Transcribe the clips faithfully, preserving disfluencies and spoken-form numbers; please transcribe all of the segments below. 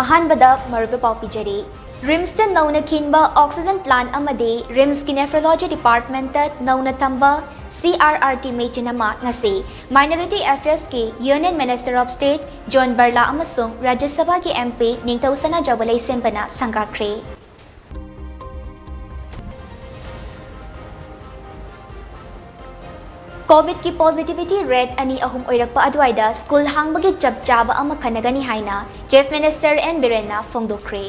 ꯑꯍꯥꯟꯕꯗ ꯃꯔꯨꯞꯄ ꯄꯥꯎ ꯄꯤꯖꯔꯤ꯫ ꯔꯤꯝꯁꯇ ꯅꯧꯅ ꯈꯤꯟꯕ oxygen plant ꯑꯃꯗꯤ ꯔꯤꯝꯁꯀꯤ nephrology departmentꯇ ꯅꯧꯅ ꯊꯝꯕ C R R T machine ꯑꯃ ꯉꯁꯤ Minority Affairsꯀꯤ Union Minister of State John Barla ꯑꯃꯁꯨꯡ ꯔꯥꯖ꯭ꯌ ꯁꯚꯥꯒꯤ M P ꯅꯤꯡꯊꯧꯁꯅꯥ ꯖꯧꯕ ꯂꯩꯁꯦꯝꯕꯅ ꯁꯪꯒꯥꯈ꯭ꯔꯦ꯫ ꯀꯣꯚꯤꯗꯀꯤ positivity rate ꯑꯅꯤ ꯑꯍꯨꯝ ꯑꯣꯏꯔꯛꯄ ꯑꯗꯨꯋꯥꯏꯗ ꯁ꯭ꯀꯨꯜ ꯍꯥꯡꯕꯒꯤ ꯆꯞ ꯆꯥꯕ ꯑꯃ ꯈꯟꯅꯒꯅꯤ ꯍꯥꯏꯅ Chief Minister N ꯕꯤꯔꯦꯟꯅ ꯐꯣꯡꯗꯣꯛꯈ꯭ꯔꯦ꯫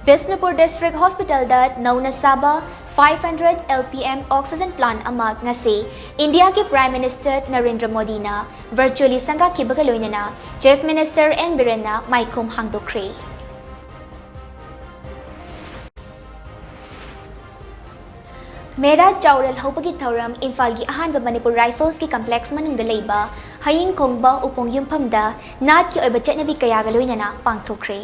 ꯕꯤꯁꯅꯨꯄꯨꯔ District Hospitalꯗ ꯅꯧꯅ ꯁꯥꯕ five hundred L P M oxygen plant ꯑꯃ ꯉꯁꯤ ꯏꯟꯗꯤꯌꯥꯒꯤ Prime Minister ꯅꯔꯦꯟꯗ꯭ꯔ ꯃꯣꯗꯤꯅ virtually ꯁꯪꯒꯥꯈꯤꯕꯒ ꯂꯣꯏꯅꯅ Chief Minister N ꯕꯤꯔꯦꯟꯅ ꯃꯥꯏꯈꯨꯝ ꯍꯥꯡꯗꯣꯛꯈ꯭ꯔꯦ꯫ ꯃꯦꯔꯥ ꯆꯥꯎꯔꯦꯜ ꯍꯧꯕꯒꯤ ꯊꯧꯔꯝ ꯏꯝꯐꯥꯜꯒꯤ ꯑꯍꯥꯟꯕ ꯃꯅꯤꯄꯨꯔ Riflesꯀꯤ complex ꯃꯅꯨꯡꯗ ꯂꯩꯕ ꯍꯌꯤꯡ ꯈꯣꯡꯕ ꯎꯄꯣꯡ ꯌꯨꯝꯐꯝꯗ ꯅꯥꯠꯀꯤ ꯑꯣꯏꯕ ꯆꯠꯅꯕꯤ ꯀꯌꯥꯒ ꯂꯣꯏꯅꯅ ꯄꯥꯡꯊꯣꯛꯈ꯭ꯔꯦ꯫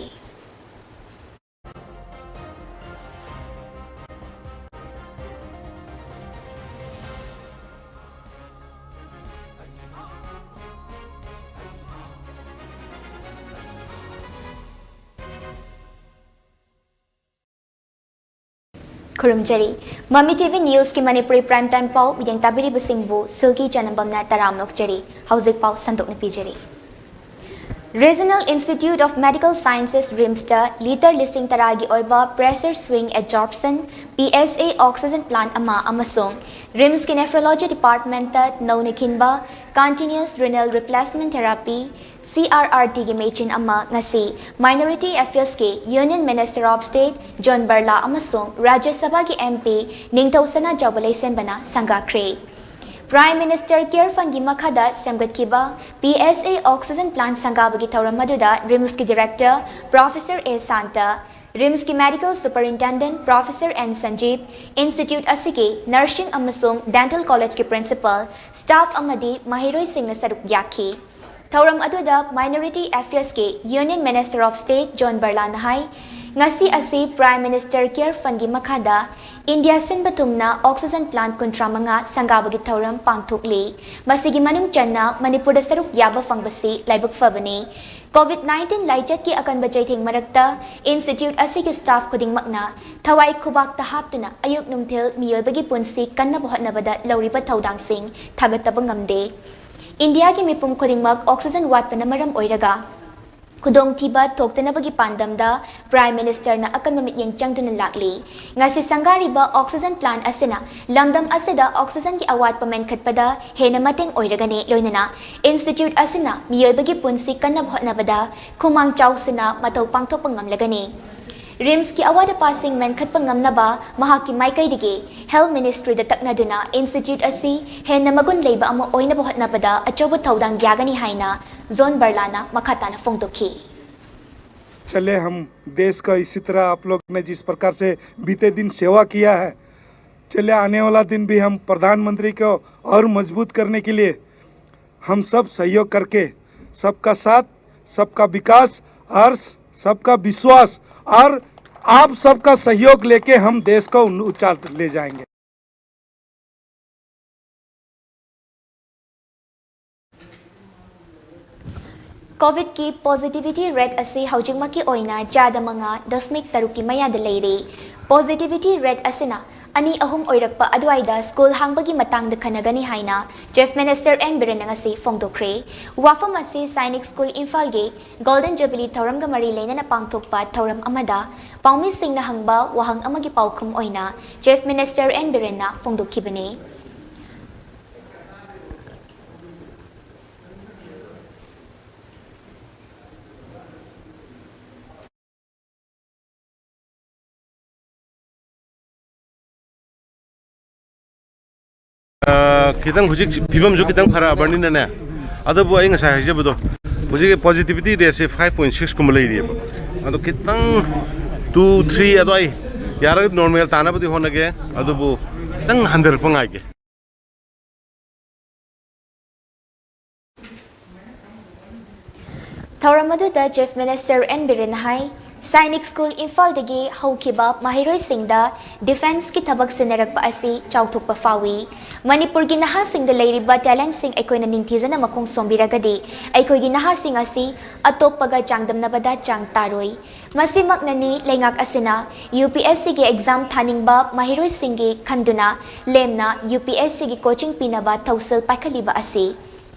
ꯈꯨꯔꯨꯝꯖꯔꯤ꯫ ꯃꯃꯤ T V Newsꯀꯤ Manipuri prime time ꯄꯥꯎ ꯃꯤꯠꯌꯦꯡ ꯇꯥꯕꯤꯔꯤꯕꯁꯤꯡꯕꯨ ꯁꯤꯜꯀꯤ ꯆꯅꯝꯕꯝꯅ ꯇꯔꯥꯝꯅ ꯑꯣꯛꯆꯔꯤ꯫ ꯍꯧꯖꯤꯛ ꯄꯥꯎ ꯁꯟꯗꯣꯛꯅ ꯄꯤꯖꯔꯤ꯫ Regional Institute of Medical Sciences RIMSꯇ litre ꯂꯤꯁꯤꯡ ꯇꯔꯥꯒꯤ ꯑꯣꯏꯕ pressure swing adsorption, P S A, oxygen plant ꯑꯃ ꯑꯃꯁꯨꯡ RIMSꯀꯤ nephrology departmentꯇ ꯅꯧꯅ ꯈꯤꯟꯕ continuous renal replacement therapy, C R R Tꯒꯤ machine ꯑꯃ ꯉꯁꯤ Minority Affairsꯀꯤ Union Minister of State John Barla ꯑꯃꯁꯨꯡ ꯔꯥꯖ꯭ꯌ ꯁꯚꯥꯒꯤ M P ꯅꯤꯡꯊꯧꯁꯅꯥ ꯖꯧꯕ ꯂꯩꯁꯦꯝꯕꯅ ꯁꯪꯒꯥꯈ꯭ꯔꯦ꯫ Prime Minister Care Fundꯒꯤ ꯃꯈꯥꯗ ꯁꯦꯝꯒꯠꯈꯤꯕ P S A oxygen plant ꯁꯪꯒꯥꯕꯒꯤ ꯊꯧꯔꯝ ꯑꯗꯨꯗ RIMSꯀꯤ Director Professor A ꯁꯥꯟꯇ, ꯔꯤꯝꯁꯀꯤ medical superintendent professor N Sanjib, institute ꯑꯁꯤꯒꯤ ꯅꯔꯁꯤꯡ ꯑꯃꯁꯨꯡ ꯗꯦꯟꯇꯦꯜ ꯀꯣꯂꯦꯖꯀꯤ ꯄ꯭ꯔꯤꯟꯁꯤꯄꯥꯜ, ꯁ꯭ꯇꯥꯐ ꯑꯃꯗꯤ ꯃꯍꯩꯔꯣꯏꯁꯤꯡꯅ ꯁꯔꯨꯛ ꯌꯥꯈꯤ꯫ ꯊꯧꯔꯝ ꯑꯗꯨꯗ ꯃꯥꯏꯅꯣꯔꯤꯇꯤ ꯑꯦꯐꯤꯌꯔꯁꯀꯤ union minister of state John ꯕꯔꯂꯥꯅ ꯍꯥꯏ, ꯉꯁꯤ ꯑꯁꯤ ꯄ꯭ꯔꯥꯏꯝ ꯃꯤꯅꯤꯁꯇꯔ ꯀꯦꯌꯔ ꯐꯟꯒꯤ ꯃꯈꯥꯗ ꯏꯟꯗꯤꯌꯥ ꯁꯤꯟꯕ ꯊꯨꯡꯅ ꯑꯣꯛꯁꯤꯖꯟ ꯄ꯭ꯂꯥꯟꯠ ꯀꯨꯟꯊ꯭ꯔꯥ ꯃꯉꯥ ꯁꯪꯒꯥꯕꯒꯤ ꯊꯧꯔꯝ ꯄꯥꯡꯊꯣꯛꯂꯤ꯫ ꯃꯁꯤꯒꯤ ꯃꯅꯨꯡ ꯆꯟꯅ ꯃꯅꯤꯄꯨꯔꯗ ꯁꯔꯨꯛ ꯌꯥꯕ ꯐꯪꯕꯁꯤ ꯂꯥꯏꯕꯛ ꯐꯕꯅꯤ꯫ ꯀꯣꯚꯤꯗ ꯅꯥꯏꯟꯇꯤꯟ ꯂꯥꯏꯆꯠꯀꯤ ꯑꯀꯟꯕ ꯆꯩꯊꯦꯡ ꯃꯔꯛꯇ ꯏꯟꯁꯇꯤꯇ꯭ꯌꯨꯠ ꯑꯁꯤꯒꯤ ꯁ꯭ꯇꯥꯐ ꯈꯨꯗꯤꯡꯃꯛꯅ ꯊꯋꯥꯏ ꯈꯨꯕꯥꯛꯇ ꯍꯥꯞꯇꯨꯅ ꯑꯌꯨꯛ ꯅꯨꯡꯊꯤꯜ ꯃꯤꯑꯣꯏꯕꯒꯤ ꯄꯨꯟꯁꯤ ꯀꯟꯅꯕ ꯍꯣꯠꯅꯕꯗ ꯂꯧꯔꯤꯕ ꯊꯧꯗꯥꯡꯁꯤꯡ ꯊꯥꯒꯠꯇꯕ ꯉꯝꯗꯦ꯫ ꯏꯟꯗꯤꯌꯥꯒꯤ ꯃꯤꯄꯨꯝ ꯈꯨꯗꯤꯡꯃꯛ ꯑꯣꯛꯁꯤꯖꯟ ꯋꯥꯠꯄꯅ ꯃꯔꯝ ꯑꯣꯏꯔꯒ ꯈꯨꯗꯣꯡꯊꯤꯕ ꯊꯣꯛꯇꯅꯕꯒꯤ ꯄꯥꯟꯗꯝꯗ ꯄ꯭ꯔꯥꯏꯝ ꯃꯤꯅꯤꯁꯇꯔꯅ ꯑꯀꯟꯕ ꯃꯤꯠꯌꯦꯡ ꯆꯪꯗꯨꯅ ꯂꯥꯛꯂꯤ꯫ ꯉꯁꯤ ꯁꯪꯒꯥꯔꯤꯕ ꯑꯣꯛꯁꯤꯖꯟ ꯄ꯭ꯂꯥꯟꯠ ꯑꯁꯤꯅ ꯂꯝꯗꯝ ꯑꯁꯤꯗ ꯑꯣꯛꯁꯤꯖꯟꯒꯤ ꯑꯋꯥꯠꯄ ꯃꯦꯟꯈꯠꯄꯗ ꯍꯦꯟꯅ ꯃꯇꯦꯡ ꯑꯣꯏꯔꯒꯅꯤ, ꯂꯣꯏꯅꯅ ꯏꯟꯁꯇꯤꯇ꯭ꯌꯨꯠ ꯑꯁꯤꯅ ꯃꯤꯑꯣꯏꯕꯒꯤ ꯄꯨꯟꯁꯤ ꯀꯟꯅꯕ ꯍꯣꯠꯅꯕꯗ ꯈꯨꯃꯥꯡ ꯆꯥꯎꯁꯤꯟꯅ ꯃꯊꯧ ꯄꯥꯡꯊꯣꯛꯄ ꯉꯝꯂꯒꯅꯤ꯫ ꯔꯤꯝꯁꯀꯤ ꯑꯋꯥꯠ ꯑꯄꯥꯁꯤꯡ ꯃꯦꯟꯈꯠꯄ ꯉꯝꯅꯕ ꯃꯍꯥꯛꯀꯤ ꯃꯥꯏꯀꯩꯗꯒꯤ ꯍꯦꯜꯊ ꯃꯤꯅꯤꯁꯇ꯭ꯔꯤꯗ ꯇꯛꯅꯗꯨꯅ ꯏꯟꯁꯇꯤꯇ꯭ꯌꯨꯠ ꯑꯁꯤ ꯍꯦꯟꯅ ꯃꯒꯨꯟ ꯂꯩꯕ ꯑꯃ ꯑꯣꯏꯅꯕ ꯍꯣꯠꯅꯕꯗ ꯑꯆꯧꯕ ꯊꯧꯗꯥꯡ ꯌꯥꯒꯅꯤ ꯍꯥꯏꯅ ꯖꯣꯟ ꯕꯔꯂꯥꯅ ꯃꯈꯥ ꯇꯥꯅ ꯐꯣꯡꯗꯣꯛꯈꯤ꯫ चले, हम देश का इसी तरह आप लोग ने जिस प्रकार से बीते दिन सेवा किया है, चले आने वाला दिन भी हम प्रधानमंत्री को और मजबूत करने के लिए हम सब सहयोग करके सबका साथ, सबका विकास और सबका विश्वास और आप सबका सहयोग लेके हम देश को ऊंचा ले जाएंगे। ꯀꯣꯚꯤꯗꯀꯤ ꯄꯣꯖꯤꯇꯤꯚꯤꯇꯤ ꯔꯦꯠ ꯑꯁꯤ ꯍꯧꯖꯤꯛꯃꯛꯀꯤ ꯑꯣꯏꯅ ꯆꯥꯗ ꯃꯉꯥ ꯗꯁꯃꯤꯛ ꯇꯔꯨꯛꯀꯤ ꯃꯌꯥꯗ ꯂꯩꯔꯤ꯫ ꯄꯣꯖꯤꯇꯤꯚꯤꯇꯤ ꯔꯦꯠ ꯑꯁꯤꯅ ꯑꯅꯤ ꯑꯍꯨꯝ ꯑꯣꯏꯔꯛꯄ ꯑꯗꯨꯋꯥꯏꯗ ꯁ꯭ꯀꯨꯜ ꯍꯥꯡꯕꯒꯤ ꯃꯇꯥꯡꯗ ꯈꯟꯅꯒꯅꯤ ꯍꯥꯏꯅ ꯆꯤꯐ ꯃꯤꯅꯤꯁꯇꯔ ꯑꯦꯟ ꯕꯤꯔꯦꯟꯅ ꯉꯁꯤ ꯐꯣꯡꯗꯣꯛꯈ꯭ꯔꯦ꯫ ꯋꯥꯐꯝ ꯑꯁꯤ ꯁꯥꯏꯅꯤꯛ ꯁ꯭ꯀꯨꯜ ꯏꯝꯐꯥꯜꯒꯤ ꯒꯣꯜꯗꯟ ꯖꯨꯕꯤꯂꯤ ꯊꯧꯔꯝꯒ ꯃꯔꯤ ꯂꯩꯅꯅ ꯄꯥꯡꯊꯣꯛꯄ ꯊꯧꯔꯝ ꯑꯃꯗ ꯄꯥꯎꯃꯤꯁꯤꯡꯅ ꯍꯪꯕ ꯋꯥꯍꯪ ꯑꯃꯒꯤ ꯄꯥꯎꯈꯨꯝ ꯑꯣꯏꯅ ꯆꯤꯐ ꯃꯤꯅꯤꯁꯇꯔ ꯑꯦꯟ ꯕꯤꯔꯦꯟꯅ ꯐꯣꯡꯗꯣꯛꯈꯤꯕꯅꯤ꯫ ꯈꯤꯇꯪ ꯍꯧꯖꯤꯛ ꯐꯤꯕꯝꯁꯨ ꯈꯤꯇꯪ ꯐꯔꯛꯑꯕꯅꯤꯅꯅꯦ, ꯑꯗꯨꯕꯨ ꯑꯩ ꯉꯁꯥꯏ ꯍꯥꯏꯖꯕꯗꯣ, ꯍꯧꯖꯤꯛꯀꯤ ꯄꯣꯖꯤꯇꯤꯚꯤꯇꯤ ꯔꯦꯠꯁꯦ ꯐꯥꯏꯚ ꯄꯣꯏꯟ ꯁꯤꯛꯁ ꯀꯨꯝꯕ ꯂꯩꯔꯤꯑꯕ꯫ ꯑꯗꯣ ꯈꯤꯇꯪ ꯇꯨ ꯊ꯭ꯔꯤ ꯑꯗꯨꯋꯥꯏ ꯌꯥꯔꯒꯗꯤ ꯅꯣꯔꯃꯦꯜ ꯇꯥꯅꯕꯗꯤ ꯍꯣꯠꯅꯒꯦ, ꯑꯗꯨꯕꯨ ꯈꯤꯇꯪ ꯍꯟꯊꯔꯛꯄ ꯉꯥꯏꯒꯦ꯫ ꯊꯧꯔꯝ ꯑꯗꯨꯗ ꯆꯤꯐ ꯃꯤꯅꯤꯁꯇꯔ ꯑꯦꯟ ꯕꯤꯔꯦꯟꯅ ꯍꯥꯏ, ꯁꯥꯏꯅꯤꯛ ꯁ꯭ꯀꯨꯜ ꯏꯝꯐꯥꯜꯗꯒꯤ ꯍꯧꯈꯤꯕ ꯃꯍꯩꯔꯣꯏꯁꯤꯡꯗ ꯗꯤꯐꯦꯟꯁꯀꯤ ꯊꯕꯛ ꯁꯤꯟꯅꯔꯛꯄ ꯑꯁꯤ ꯆꯥꯎꯊꯣꯛꯄ ꯐꯥꯎꯏ꯫ ꯃꯅꯤꯄꯨꯔꯒꯤ ꯅꯍꯥꯁꯤꯡꯗ ꯂꯩꯔꯤꯕ ꯇꯦꯂꯦꯟꯠꯁꯤꯡ ꯑꯩꯈꯣꯏꯅ ꯅꯤꯡꯊꯤꯖꯅ ꯃꯈꯣꯡ ꯁꯣꯝꯕꯤꯔꯒꯗꯤ ꯑꯩꯈꯣꯏꯒꯤ ꯅꯍꯥꯁꯤꯡ ꯑꯁꯤ ꯑꯇꯣꯞꯄꯒ ꯆꯥꯡꯗꯝꯅꯕꯗ ꯆꯥꯡ ꯇꯥꯔꯣꯏ꯫ ꯃꯁꯤꯃꯛꯅꯅꯤ ꯂꯩꯉꯥꯛ ꯑꯁꯤꯅ ꯌꯨ ꯄꯤ ꯑꯦꯁ ꯁꯤꯒꯤ ꯑꯦꯛꯖꯥꯝ ꯊꯥꯅꯤꯡꯕ ꯃꯍꯩꯔꯣꯏꯁꯤꯡꯒꯤ ꯈꯟꯗꯨꯅ ꯂꯦꯝꯅ ꯌꯨ ꯄꯤ ꯑꯦꯁ ꯁꯤꯒꯤ ꯀꯣꯆꯤꯡ ꯄꯤꯅꯕ ꯊꯧꯁꯤꯜ ꯄꯥꯏꯈꯠꯂꯤꯕ ꯑꯁꯤ꯫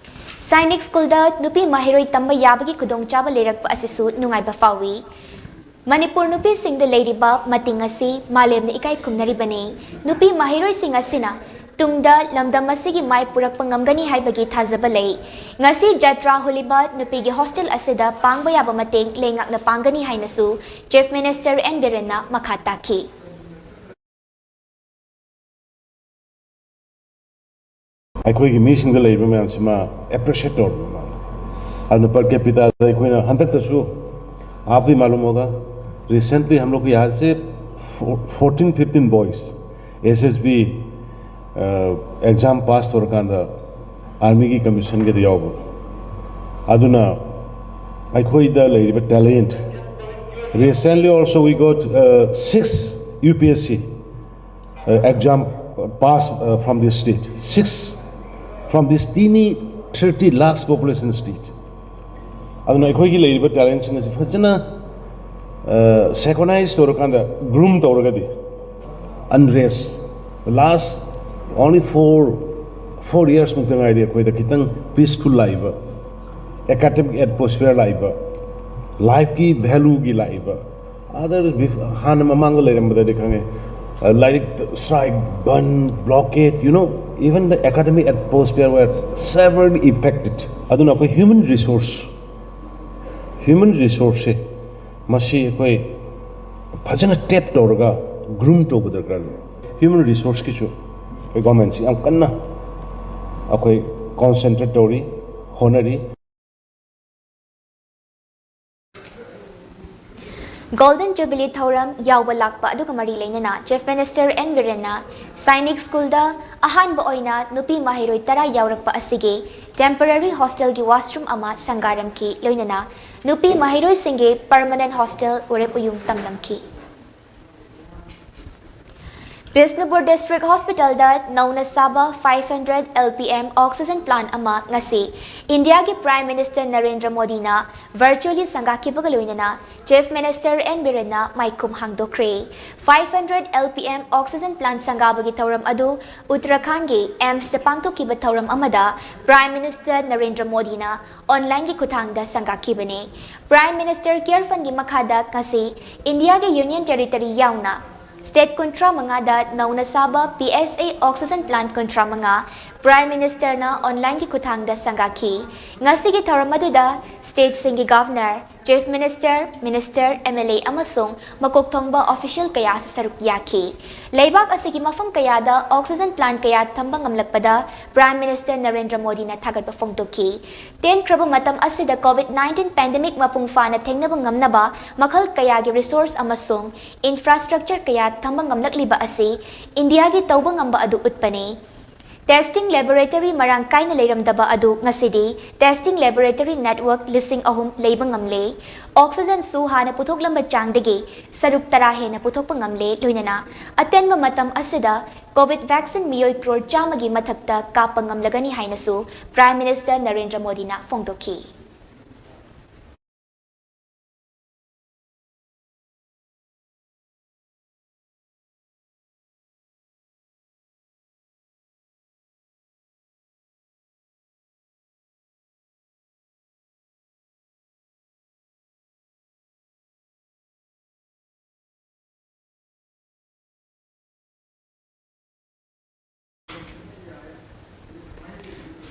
ꯁꯥꯏꯅꯤꯛ ꯁ꯭ꯀꯨꯜꯗ ꯅꯨꯄꯤ ꯃꯍꯩꯔꯣꯏ ꯇꯝꯕ ꯌꯥꯕꯒꯤ ꯈꯨꯗꯣꯡꯆꯥꯕ ꯂꯩꯔꯛꯄ ꯑꯁꯤꯁꯨ ꯅꯨꯡꯉꯥꯏꯕ ꯐꯥꯎꯏ꯫ ꯃꯅꯤꯄꯨꯔ ꯅꯨꯄꯤꯁꯤꯡꯗ ꯂꯩꯔꯤꯕ ꯃꯇꯤꯡ ꯑꯁꯤ ꯃꯥꯂꯦꯝꯅ ꯏꯀꯥꯏ ꯈꯨꯝꯅꯔꯤꯕꯅꯤ꯫ ꯅꯨꯄꯤ ꯃꯍꯩꯔꯣꯏꯁꯤꯡ ꯑꯁꯤꯅ ꯇꯨꯡꯗ ꯂꯝꯗꯝ ꯑꯁꯤꯒꯤ ꯃꯥꯏ ꯄꯨꯔꯛꯄ ꯉꯝꯒꯅꯤ ꯍꯥꯏꯕꯒꯤ ꯊꯥꯖꯕ ꯂꯩ꯫ ꯉꯁꯤ ꯖꯇ꯭ꯔꯥ ꯍꯨꯂꯤꯕ ꯅꯨꯄꯤꯒꯤ ꯍꯣꯁꯇꯦꯜ ꯑꯁꯤꯗ ꯄꯥꯡꯕ ꯌꯥꯕ ꯃꯇꯦꯡ ꯂꯩꯉꯥꯛꯅ ꯄꯥꯡꯒꯅꯤ ꯍꯥꯏꯅꯁꯨ ꯆꯤꯐ ꯃꯤꯅꯤꯁꯇꯔ ꯑꯦꯟ ꯕꯤꯔꯦꯟꯅ ꯃꯈꯥ ꯇꯥꯈꯤ꯫ ꯑꯩꯈꯣꯏꯒꯤ ꯃꯤꯁꯤꯡꯗ ꯂꯩꯔꯤꯕ ꯃꯌꯥꯝꯁꯤꯃ ꯑꯦꯄ꯭ꯔꯤꯁꯤꯌꯦꯠ ꯇꯧꯔꯕ ꯃꯥꯜꯂꯦ꯫ ꯑꯗꯨꯅ per capita ꯑꯩꯈꯣꯏꯅ ꯍꯟꯗꯛꯇꯁꯨ, आप भी मालूम होगा, recently हम लोग के यहाँ से fourteen fifteen boys S S B exam pass ꯇꯧꯔꯀꯥꯟꯗ ꯑꯥꯔꯃꯤꯒꯤ ꯀꯃꯤꯁꯟꯒꯤꯗ ꯌꯥꯎꯕ꯫ ꯑꯗꯨꯅ ꯑꯩꯈꯣꯏꯗ ꯂꯩꯔꯤꯕ talent, recently also we got six U P S C exam pass from this state, six from this teeny thirty lakhs population state. ꯑꯗꯨꯅ ꯑꯩꯈꯣꯏꯒꯤ ꯂꯩꯔꯤꯕ talentꯁꯤꯡ ꯑꯁꯤ ꯐꯖꯅ synchronize ꯇꯧꯔꯀꯥꯟꯗ, groom ꯇꯧꯔꯒꯗꯤ, unrest, the last only four four years ꯃꯨꯛꯇ ꯉꯥꯏꯔꯤ ꯑꯩꯈꯣꯏꯗ ꯈꯤꯇꯪ peaceful ꯂꯥꯛꯏꯕ, academic atmosphere ꯂꯥꯛꯏꯕ, lifeꯀꯤ valueꯒꯤ ꯂꯥꯛꯏꯕ꯫ Other, ꯍꯥꯟꯅ ꯃꯃꯥꯡꯗ ꯂꯩꯔꯝꯕꯗꯗꯤ ꯈꯪꯉꯦ, ꯂꯥꯏꯔꯤꯛ strike, ban, blockade, you know, even the academic atmosphere were severely impacted. ꯑꯗꯨꯅ ꯑꯩꯈꯣꯏ human resource human resourceꯁꯦ ꯃꯁꯤ ꯑꯩꯈꯣꯏ ꯐꯖꯅ tap ꯇꯧꯔꯒ groom ꯇꯧꯕ ꯗꯔꯀꯥꯔ ꯂꯩ꯫ Human resourceꯀꯤꯁꯨ ꯑꯩꯈꯣꯏ governmentꯁꯤ ꯌꯥꯝ ꯀꯟꯅ ꯑꯩꯈꯣꯏ concentrate ꯇꯧꯔꯤ, ꯍꯣꯠꯅꯔꯤ꯫ Golden Jubilee ꯊꯧꯔꯝ ꯌꯥꯎꯕ ꯂꯥꯛꯄ ꯑꯗꯨꯒ ꯃꯔꯤ ꯂꯩꯅꯅ Chief Minister N ꯕꯤꯔꯦꯟꯅ ꯁꯥꯏꯅꯤꯛ ꯁ꯭ꯀꯨꯜꯗ ꯑꯍꯥꯟꯕ ꯑꯣꯏꯅ ꯅꯨꯄꯤ ꯃꯍꯩꯔꯣꯏ ꯇꯔꯥ ꯌꯥꯎꯔꯛꯄ ꯑꯁꯤꯒꯤ temporary hostelꯒꯤ washroom ꯑꯃ ꯁꯪꯒꯥꯔꯝꯈꯤ, ꯂꯣꯏꯅꯅ ꯅꯨꯄꯤ ꯃꯍꯩꯔꯣꯏꯁꯤꯡꯒꯤ permanent hostel ꯎꯔꯦꯞ ꯎꯌꯨꯡ ꯇꯝꯂꯝꯈꯤ꯫ ꯕꯤꯁꯅꯨꯄꯨꯔ District Hospitalꯗ ꯅꯧꯅ ꯁꯥꯕ five hundred L P M oxygen plant ꯑꯃ ꯉꯁꯤ ꯏꯟꯗꯤꯌꯥꯒꯤ Prime Minister ꯅꯔꯦꯟꯗ꯭ꯔ ꯃꯣꯗꯤꯅ virtually ꯁꯪꯒꯥꯈꯤꯕꯒ ꯂꯣꯏꯅꯅ Chief Minister N ꯕꯤꯔꯦꯟꯅ ꯃꯥꯏꯈꯨꯝ ꯍꯥꯡꯗꯣꯛꯈ꯭ꯔꯦ꯫ Five hundred L P M oxygen plant ꯁꯪꯒꯥꯕꯒꯤ ꯊꯧꯔꯝ ꯑꯗꯨ ꯎꯠꯇꯔꯥꯈꯥꯟꯒꯤ AIIMSꯇ ꯄꯥꯡꯊꯣꯛꯈꯤꯕ ꯊꯧꯔꯝ ꯑꯃꯗ Prime Minister ꯅꯔꯦꯟꯗ꯭ꯔ ꯃꯣꯗꯤꯅ onlineꯒꯤ ꯈꯨꯠꯊꯥꯡꯗ ꯁꯪꯒꯥꯈꯤꯕꯅꯤ꯫ Prime Minister Care Fundꯒꯤ ꯃꯈꯥꯗ ꯉꯁꯤ ꯏꯟꯗꯤꯌꯥꯒꯤ Union Territory ꯌꯥꯎꯅ state ꯀꯨꯟꯊ꯭ꯔꯥ ꯃꯉꯥꯗ ꯅꯧꯅ ꯁꯥꯕ P S A oxygen plant ꯀꯨꯟꯊ꯭ꯔꯥ ꯃꯉꯥ Prime Ministerꯅ onlineꯒꯤ ꯈꯨꯠꯊꯥꯡꯗ ꯁꯪꯒꯥꯈꯤ꯫ ꯉꯁꯤꯒꯤ ꯊꯧꯔꯝ ꯑꯗꯨꯗ stateꯁꯤꯡꯒꯤ Governor, Chief Minister, Minister, M L A ꯑꯃꯁꯨꯡ ꯃꯀꯣꯛ ꯊꯣꯡꯕ official ꯀꯌꯥꯁꯨ ꯁꯔꯨꯛ ꯌꯥꯈꯤ꯫ ꯂꯩꯕꯥꯛ ꯑꯁꯤꯒꯤ ꯃꯐꯝ ꯀꯌꯥꯗ oxygen plant ꯀꯌꯥ ꯊꯝꯕ ꯉꯝꯂꯛꯄꯗ Prime Minister ꯅꯔꯦꯟꯗ꯭ꯔ ꯃꯣꯗꯤꯅ ꯊꯥꯒꯠꯄ ꯐꯣꯡꯗꯣꯛꯈꯤ꯫ ꯇꯦꯟꯈ꯭ꯔꯕ ꯃꯇꯝ ꯑꯁꯤꯗ COVID nineteen pandemic ꯃꯄꯨꯡ ꯐꯥꯅ ꯊꯦꯡꯅꯕ ꯉꯝꯅꯕ ꯃꯈꯜ ꯀꯌꯥꯒꯤ resource ꯑꯃꯁꯨꯡ infrastructure ꯀꯌꯥ ꯊꯝꯕ ꯉꯝꯂꯛꯂꯤꯕ ꯑꯁꯤ ꯏꯟꯗꯤꯌꯥꯒꯤ ꯇꯧꯕ ꯉꯝꯕ ꯑꯗꯨ ꯎꯠꯄꯅꯤ꯫ Testing laboratory ꯃꯔꯥꯡ ꯀꯥꯏꯅ ꯂꯩꯔꯝꯗꯕ ꯑꯗꯨ ꯉꯁꯤꯗꯤ testing laboratory network ꯂꯤꯁꯤꯡ ꯑꯍꯨꯝ ꯂꯩꯕ ꯉꯝꯂꯦ꯫ Oxygenꯁꯨ ꯍꯥꯟꯅ ꯄꯨꯊꯣꯛꯂꯝꯕ ꯆꯥꯡꯗꯒꯤ ꯁꯔꯨꯛ ꯇꯔꯥ ꯍꯦꯟꯅ ꯄꯨꯊꯣꯛꯄ ꯉꯝꯂꯦ, ꯂꯣꯏꯅꯅ ꯑꯇꯦꯟꯕ ꯃꯇꯝ ꯑꯁꯤꯗ COVID vaccine ꯃꯤꯑꯣꯏ crore ꯆꯥꯝꯃꯒꯤ ꯃꯊꯛꯇ ꯀꯥꯞꯄ ꯉꯝꯂꯒꯅꯤ ꯍꯥꯏꯅꯁꯨ Prime Minister ꯅꯔꯦꯟꯗ꯭ꯔ ꯃꯣꯗꯤꯅ ꯐꯣꯡꯗꯣꯛꯈꯤ꯫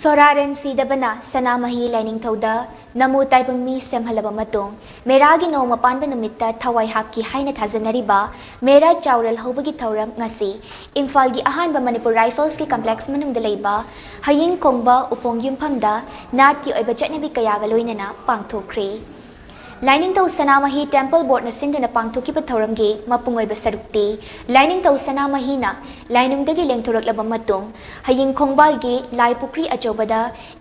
ꯁꯣꯔꯥꯔꯦꯟ ꯁꯤꯗꯕꯅ ꯁꯅꯥꯃꯍꯤ ꯂꯥꯏꯅꯤꯡꯊꯧꯗ ꯅꯃꯣ ꯇꯥꯏꯕꯪ ꯃꯤ ꯁꯦꯝꯍꯜꯂꯕ ꯃꯇꯨꯡ, ꯃꯦꯔꯥꯒꯤ ꯅꯣꯡꯃ ꯄꯥꯟꯕ ꯅꯨꯃꯤꯠꯇ ꯊꯋꯥꯏ ꯍꯥꯞꯈꯤ ꯍꯥꯏꯅ ꯊꯥꯖꯅꯔꯤꯕ ꯃꯦꯔꯥ ꯆꯥꯎꯔꯦꯜ ꯍꯧꯕꯒꯤ ꯊꯧꯔꯝ ꯉꯁꯤ ꯏꯝꯐꯥꯜꯒꯤ ꯑꯍꯥꯟꯕ ꯃꯅꯤꯄꯨꯔ Riflesꯀꯤ complex ꯃꯅꯨꯡꯗ ꯂꯩꯕ ꯍꯌꯤꯡ ꯈꯣꯡꯕ ꯎꯄꯣꯡ ꯌꯨꯝꯐꯝꯗ ꯅꯥꯠꯀꯤ ꯑꯣꯏꯕ ꯆꯠꯅꯕꯤ ꯀꯌꯥꯒ ꯂꯣꯏꯅꯅ ꯄꯥꯡꯊꯣꯛꯈ꯭ꯔꯦ꯫ ꯂꯥꯏꯅꯤꯡꯊꯧ ꯁꯅꯥꯃꯍꯤ Temple Boardꯅ ꯁꯤꯟꯗꯨꯅ ꯄꯥꯡꯊꯣꯛꯈꯤꯕ ꯊꯧꯔꯝꯒꯤ ꯃꯄꯨꯡ ꯑꯣꯏꯕ ꯁꯔꯨꯛꯇꯤ ꯂꯥꯏꯅꯤꯡꯊꯧ ꯁꯅꯥꯃꯍꯤꯅ ꯂꯥꯏꯅꯨꯡꯗꯒꯤ ꯂꯦꯡꯊꯣꯔꯛꯂꯕ ꯃꯇꯨꯡ ꯍꯌꯤꯡ ꯈꯣꯡꯕꯥꯜꯒꯤ ꯂꯥꯏ ꯄꯨꯈ꯭ꯔꯤ ꯑꯆꯧꯕꯗ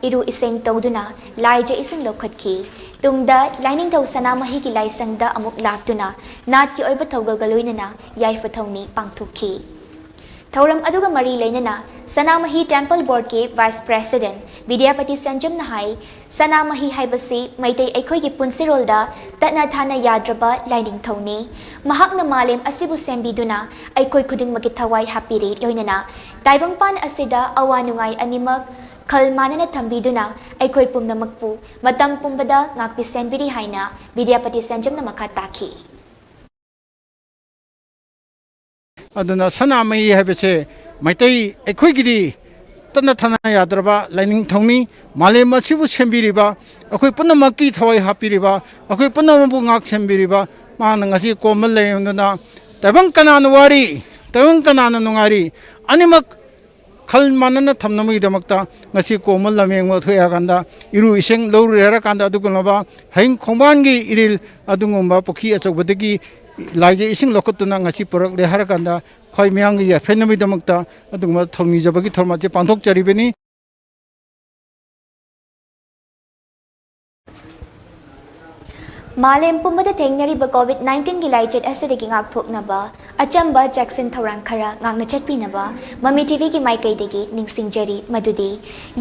ꯏꯔꯨ ꯏꯁꯤꯡ ꯇꯧꯗꯨꯅ ꯂꯥꯏꯖ ꯏꯁꯤꯡ ꯂꯧꯈꯠꯈꯤ꯫ ꯇꯨꯡꯗ ꯂꯥꯏꯅꯤꯡꯊꯧ ꯁꯅꯥꯃꯍꯤꯒꯤ ꯂꯥꯏꯁꯪꯗ ꯑꯃꯨꯛ ꯂꯥꯛꯇꯨꯅ ꯅꯥꯠꯀꯤ ꯑꯣꯏꯕ ꯊꯧꯒꯜꯒ ꯂꯣꯏꯅꯅ ꯌꯥꯏꯐ ꯊꯧꯅꯤ ꯄꯥꯡꯊꯣꯛꯈꯤ꯫ ꯊꯧꯔꯝ ꯑꯗꯨꯒ ꯃꯔꯤ ꯂꯩꯅꯅ ꯁꯅꯥꯃꯍꯤ Temple Boardꯀꯤ Vice President ꯕꯤꯗ꯭ꯌꯥꯄꯇꯤ ꯁꯟꯖꯝꯅ ꯍꯥꯏ, ꯁꯅꯥꯃꯍꯤ ꯍꯥꯏꯕꯁꯤ ꯃꯩꯇꯩ ꯑꯩꯈꯣꯏꯒꯤ ꯄꯨꯟꯁꯤꯔꯣꯜꯗ ꯇꯠꯅ ꯊꯥꯅ ꯌꯥꯗ꯭ꯔꯕ ꯂꯥꯏꯅꯤꯡꯊꯧꯅꯤ꯫ ꯃꯍꯥꯛꯅ ꯃꯥꯂꯦꯝ ꯑꯁꯤꯕꯨ ꯁꯦꯝꯕꯤꯗꯨꯅ ꯑꯩꯈꯣꯏ ꯈꯨꯗꯤꯡꯃꯛꯀꯤ ꯊꯋꯥꯏ ꯍꯥꯞꯄꯤꯔꯤ, ꯂꯣꯏꯅꯅ ꯇꯥꯏꯕꯪꯄꯥꯟ ꯑꯁꯤꯗ ꯑꯋꯥ ꯅꯨꯡꯉꯥꯏ ꯑꯅꯤꯃꯛ ꯈꯜ ꯃꯥꯟꯅꯅ ꯊꯝꯕꯤꯗꯨꯅ ꯑꯩꯈꯣꯏ ꯄꯨꯝꯅꯃꯛꯄꯨ ꯃꯇꯝ ꯄꯨꯝꯕꯗ ꯉꯥꯛꯄꯤ ꯁꯦꯟꯕꯤꯔꯤ ꯍꯥꯏꯅ ꯕꯤꯗ꯭ꯌꯥꯄꯇꯤ ꯁꯟꯖꯝꯅ ꯃꯈꯥ ꯇꯥꯈꯤ꯫ ꯑꯗꯨꯅ ꯁꯅꯥꯃꯍꯤ ꯍꯥꯏꯕꯁꯦ ꯃꯩꯇꯩ ꯑꯩꯈꯣꯏꯒꯤꯗꯤ ꯇꯠꯅ ꯊꯥꯅ ꯌꯥꯗ꯭ꯔꯕ ꯂꯥꯏꯅꯤꯡꯊꯧꯅꯤ꯫ ꯃꯥꯂꯦꯝ ꯑꯁꯤꯕꯨ ꯁꯦꯝꯕꯤꯔꯤꯕ, ꯑꯩꯈꯣꯏ ꯄꯨꯝꯅꯃꯛꯀꯤ ꯊꯋꯥꯏ ꯍꯥꯞꯄꯤꯔꯤꯕ, ꯑꯩꯈꯣꯏ ꯄꯨꯝꯅꯃꯛꯄꯨ ꯉꯥꯛ ꯁꯦꯟꯕꯤꯔꯤꯕ, ꯃꯥꯅ ꯉꯁꯤ ꯀꯣꯝꯃ ꯂꯩꯔꯝꯗꯨꯅ ꯇꯥꯏꯕꯪ ꯀꯅꯥꯅ ꯋꯥꯔꯤ, ꯇꯥꯏꯕꯪ ꯀꯅꯥꯅ ꯅꯨꯡꯉꯥꯏꯔꯤ, ꯑꯅꯤꯃꯛ ꯈꯜ ꯃꯥꯟꯅꯅ ꯊꯝꯅꯕꯒꯤꯗꯃꯛꯇ ꯉꯁꯤ ꯀꯣꯝꯃ ꯂꯝꯌꯦꯡꯕ ꯊꯣꯛꯑꯦ ꯍꯥꯏꯔꯀꯥꯟꯗ, ꯏꯔꯨ ꯏꯁꯤꯡ ꯂꯧꯔꯨꯔꯦ ꯍꯥꯏꯔꯀꯥꯟꯗ, ꯑꯗꯨꯒꯨꯝꯂꯕ ꯍꯌꯤꯡ ꯈꯣꯡꯕꯥꯟꯒꯤ ꯏꯔꯤꯜ ꯑꯗꯨꯒꯨꯝꯕ ꯄꯨꯈ꯭ꯔꯤ ꯑꯆꯧꯕꯗꯒꯤ ꯂꯥꯏꯖ ꯏꯁꯤꯡ ꯂꯧꯈꯠꯇꯨꯅ ꯉꯁꯤ ꯄꯨꯔꯛꯂꯦ ꯍꯥꯏꯔꯀꯥꯟꯗ, ꯑꯩꯈꯣꯏ ꯃꯤꯌꯥꯝꯒꯤ ꯌꯥꯏꯐꯅꯕꯒꯤꯗꯃꯛꯇ ꯑꯗꯨꯒꯨꯝꯕ ꯊꯧꯅꯤꯖꯕꯒꯤ ꯊꯧꯔꯝ ꯑꯁꯤ ꯄꯥꯡꯊꯣꯛꯆꯔꯤꯕꯅꯤ꯫ ꯃꯥꯂꯦꯝ ꯄꯨꯝꯕꯗ ꯊꯦꯡꯅꯔꯤꯕ COVID nineteenꯒꯤ ꯂꯥꯏꯆꯠ ꯑꯁꯤꯗꯒꯤ ꯉꯥꯛꯊꯣꯛꯅꯕ ꯑꯆꯝꯕ ꯆꯦꯛꯁꯤꯟ ꯊꯧꯔꯥꯡ ꯈꯔ ꯉꯥꯛꯅ ꯆꯠꯄꯤꯅꯕ ꯃꯃꯤ TVꯒꯤ ꯃꯥꯏꯀꯩꯗꯒꯤ ꯅꯤꯡꯁꯤꯡꯖꯔꯤ꯫ ꯃꯗꯨꯗꯤ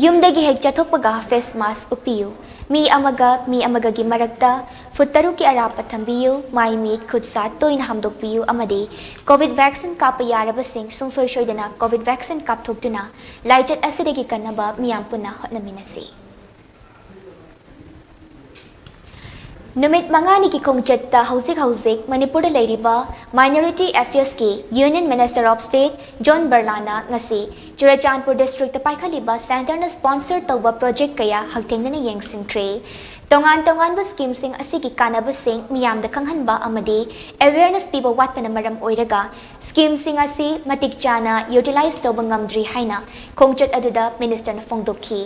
ꯌꯨꯝꯗꯒꯤ ꯍꯦꯛ ꯆꯠꯊꯣꯛꯄꯒ face mask ꯎꯞꯄꯤꯌꯨ, ꯃꯤ ꯑꯃꯒ ꯃꯤ ꯑꯃꯒꯒꯤ ꯃꯔꯛꯇ ꯐꯨꯠ ꯇꯔꯨꯛꯀꯤ ꯑꯔꯥꯞꯄ ꯊꯝꯕꯤꯌꯨ, ꯃꯥꯏ ꯃꯤꯠ ꯈꯨꯠ ꯁꯥ ꯇꯣꯏꯅ ꯍꯥꯝꯗꯣꯛꯄꯤꯌꯨ ꯑꯃꯗꯤ COVID vaccine ꯀꯥꯞꯄ ꯌꯥꯔꯕꯁꯤꯡ ꯁꯨꯡꯁꯣꯏ ꯁꯣꯏꯗꯅ COVID vaccine ꯀꯥꯞꯊꯣꯛꯇꯨꯅ ꯂꯥꯏꯆꯠ ꯑꯁꯤꯗꯒꯤ ꯀꯟꯅꯕ ꯃꯤꯌꯥꯝ ꯄꯨꯟꯅ ꯍꯣꯠꯅꯃꯤꯟꯅꯁꯤ꯫ ꯅꯨꯃꯤꯠ ꯃꯉꯥꯅꯤꯒꯤ ꯈꯣꯡꯆꯠꯇ ꯍꯧꯖꯤꯛ ꯍꯧꯖꯤꯛ ꯃꯅꯤꯄꯨꯔꯗ ꯂꯩꯔꯤꯕ Minority Affairsꯀꯤ Union Minister of State John ꯕꯔꯂꯥꯅ ꯉꯁꯤ ꯆꯨꯔꯆꯥꯟꯄꯨꯔ districtꯇ ꯄꯥꯏꯈꯠꯂꯤꯕ centreꯅ sponsor ꯇꯧꯕ project ꯀꯌꯥ ꯍꯛꯊꯦꯡꯅꯅ ꯌꯦꯡꯁꯤꯟꯈ꯭ꯔꯦ꯫ ꯇꯣꯉꯥꯟ ꯇꯣꯉꯥꯟꯕ schemeꯁꯤꯡ ꯑꯁꯤꯒꯤ ꯀꯥꯟꯅꯕꯁꯤꯡ ꯃꯤꯌꯥꯝꯗ ꯈꯪꯍꯟꯕ ꯑꯃꯗꯤ awareness ꯄꯤꯕ ꯋꯥꯠꯄꯅ ꯃꯔꯝ ꯑꯣꯏꯔꯒ schemeꯁꯤꯡ ꯑꯁꯤ ꯃꯇꯤꯛ ꯆꯥꯅ utilize ꯇꯧꯕ ꯉꯝꯗ꯭ꯔꯤ ꯍꯥꯏꯅ ꯈꯣꯡꯆꯠ ꯑꯗꯨꯗ ministerꯅ ꯐꯣꯡꯗꯣꯛꯈꯤ꯫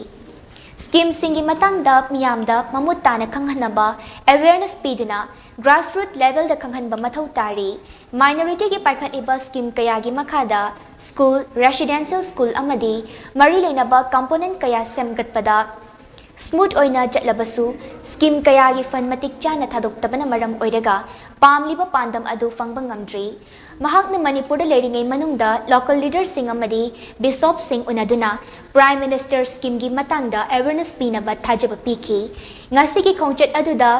Scheme ꯁꯤꯡꯒꯤ ꯃꯇꯥꯡꯗ ꯃꯤꯌꯥꯝꯗ ꯃꯃꯨꯠ ꯇꯥꯅ ꯈꯪꯍꯟꯅꯕ awareness ꯄꯤꯗꯨꯅ grassroot level ꯗ ꯈꯪꯍꯟꯕ ꯃꯊꯧ ꯇꯥꯔꯤ꯫ Minority ꯒꯤ ꯄꯥꯏꯈꯠꯂꯤꯕ scheme ꯀꯌꯥꯒꯤ ꯃꯈꯥꯗ school, residential school ꯑꯃꯗꯤ ꯃꯔꯤ ꯂꯩꯅꯕ component ꯀꯌꯥ ꯁꯦꯝꯒꯠꯄꯗ smooth ꯑꯣꯏꯅ ꯆꯠꯂꯕꯁꯨ, scheme ꯀꯌꯥꯒꯤ fund ꯃꯇꯤꯛ ꯆꯥꯅ ꯊꯥꯗꯣꯛꯇꯕꯅ ꯃꯔꯝ ꯑꯣꯏꯔꯒ ꯄꯥꯝꯂꯤꯕ ꯄꯥꯟꯗꯝ ꯑꯗꯨ ꯐꯪꯕ ꯉꯝꯗ꯭ꯔꯤ꯫ ꯃꯍꯥꯛꯅ ꯃꯅꯤꯄꯨꯔꯗ ꯂꯩꯔꯤꯉꯩ ꯃꯅꯨꯡꯗ local leader ꯁꯤꯡ ꯑꯃꯗꯤ bishop ꯁꯤꯡ ꯎꯅꯗꯨꯅ Prime Minister scheme ꯒꯤ ꯃꯇꯥꯡꯗ awareness ꯄꯤꯅꯕ ꯊꯥꯖꯕ ꯄꯤꯈꯤ꯫ ꯉꯁꯤꯒꯤ ꯈꯣꯡꯆꯠ ꯑꯗꯨꯗ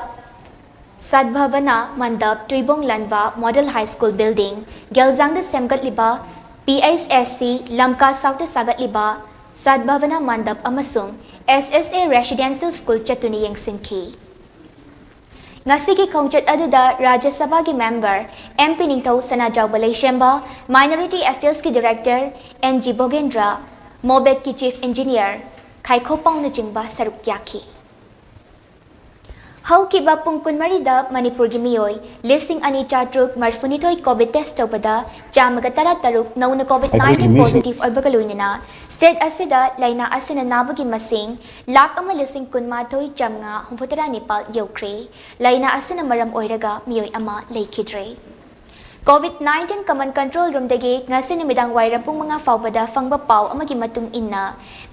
ꯁꯗꯚꯥꯕꯅꯥ ꯃꯟꯗꯞ, ꯇꯨꯏꯕꯣꯡ ꯂꯟꯕꯥ Model High School building, ꯒꯦꯜꯖꯥꯡꯗ ꯁꯦꯝꯒꯠꯂꯤꯕ P H S C, ꯂꯝꯀꯥ South ꯇ ꯁꯥꯒꯠꯂꯤꯕ ꯁꯗꯚꯥꯕꯅꯥ ꯃꯟꯗꯞ ꯑꯃꯁꯨꯡ S S A Residential School ꯆꯠꯇꯨꯅ ꯌꯦꯡꯁꯤꯟꯈꯤ꯫ ꯉꯁꯤꯒꯤ ꯈꯣꯡꯆꯠ ꯑꯗꯨꯗ ꯔꯥꯖ꯭ꯌ ꯁꯚꯥꯒꯤ member M P ꯅꯤꯡꯊꯧ ꯁꯅꯥꯖꯥꯎꯕ ꯂꯩꯁꯦꯝꯕ, Minority Affairs ꯀꯤ Director N G ꯕꯣꯒꯦꯟꯗ꯭ꯔ, MOBET ꯀꯤ Chief Engineer ꯈꯥꯏꯈꯣ ꯄꯥꯎꯅꯆꯤꯡꯕ ꯁꯔꯨꯛ ꯌꯥꯈꯤ꯫ ꯍꯧꯈꯤꯕ ꯄꯨꯡ ꯀꯨꯟꯃꯔꯤꯗ ꯃꯅꯤꯄꯨꯔꯒꯤ ꯃꯤꯑꯣꯏ ꯂꯤꯁꯤꯡ ꯑꯅꯤ ꯆꯥꯇ꯭ꯔꯨꯛ ꯃꯔꯤꯐꯨꯅꯤꯊꯣꯏ COVID test ꯇꯧꯕꯗ ꯆꯥꯝꯃꯒ ꯇꯔꯥꯇꯔꯨꯛ ꯅꯧꯅ COVID nineteen ꯑꯩꯈꯣꯏꯒꯤ ꯃꯤꯁꯤꯡ positive ꯑꯣꯏꯕꯒ ꯂꯣꯏꯅꯅ state ꯑꯁꯤꯗ ꯂꯥꯏꯅꯥ ꯑꯁꯤꯅ ꯅꯥꯕꯒꯤ ꯃꯁꯤꯡ ꯂꯥꯈ ꯑꯃ ꯂꯤꯁꯤꯡ ꯀꯨꯟꯃꯥꯊꯣꯏ ꯆꯥꯝꯃꯉꯥ ꯍꯨꯝꯐꯨꯇꯔꯥ ꯅꯤꯄꯥꯜ ꯌꯧꯈ꯭ꯔꯦ꯫ ꯂꯥꯏꯅꯥ ꯑꯁꯤꯅ ꯃꯔꯝ ꯑꯣꯏꯔꯒ ꯃꯤꯑꯣꯏ ꯑꯃ ꯂꯩꯈꯤꯗ꯭ꯔꯦ꯫ COVID nineteen Common Control Room ꯗꯒꯤ ꯉꯁꯤ ꯅꯨꯃꯤꯗꯥꯡ ꯋꯥꯏꯔꯝ ꯄꯨꯡ ꯃꯉꯥ ꯐꯥꯎꯕꯗ ꯐꯪꯕ ꯄꯥꯎ ꯑꯃꯒꯤ ꯃꯇꯨꯡ ꯏꯟꯅ,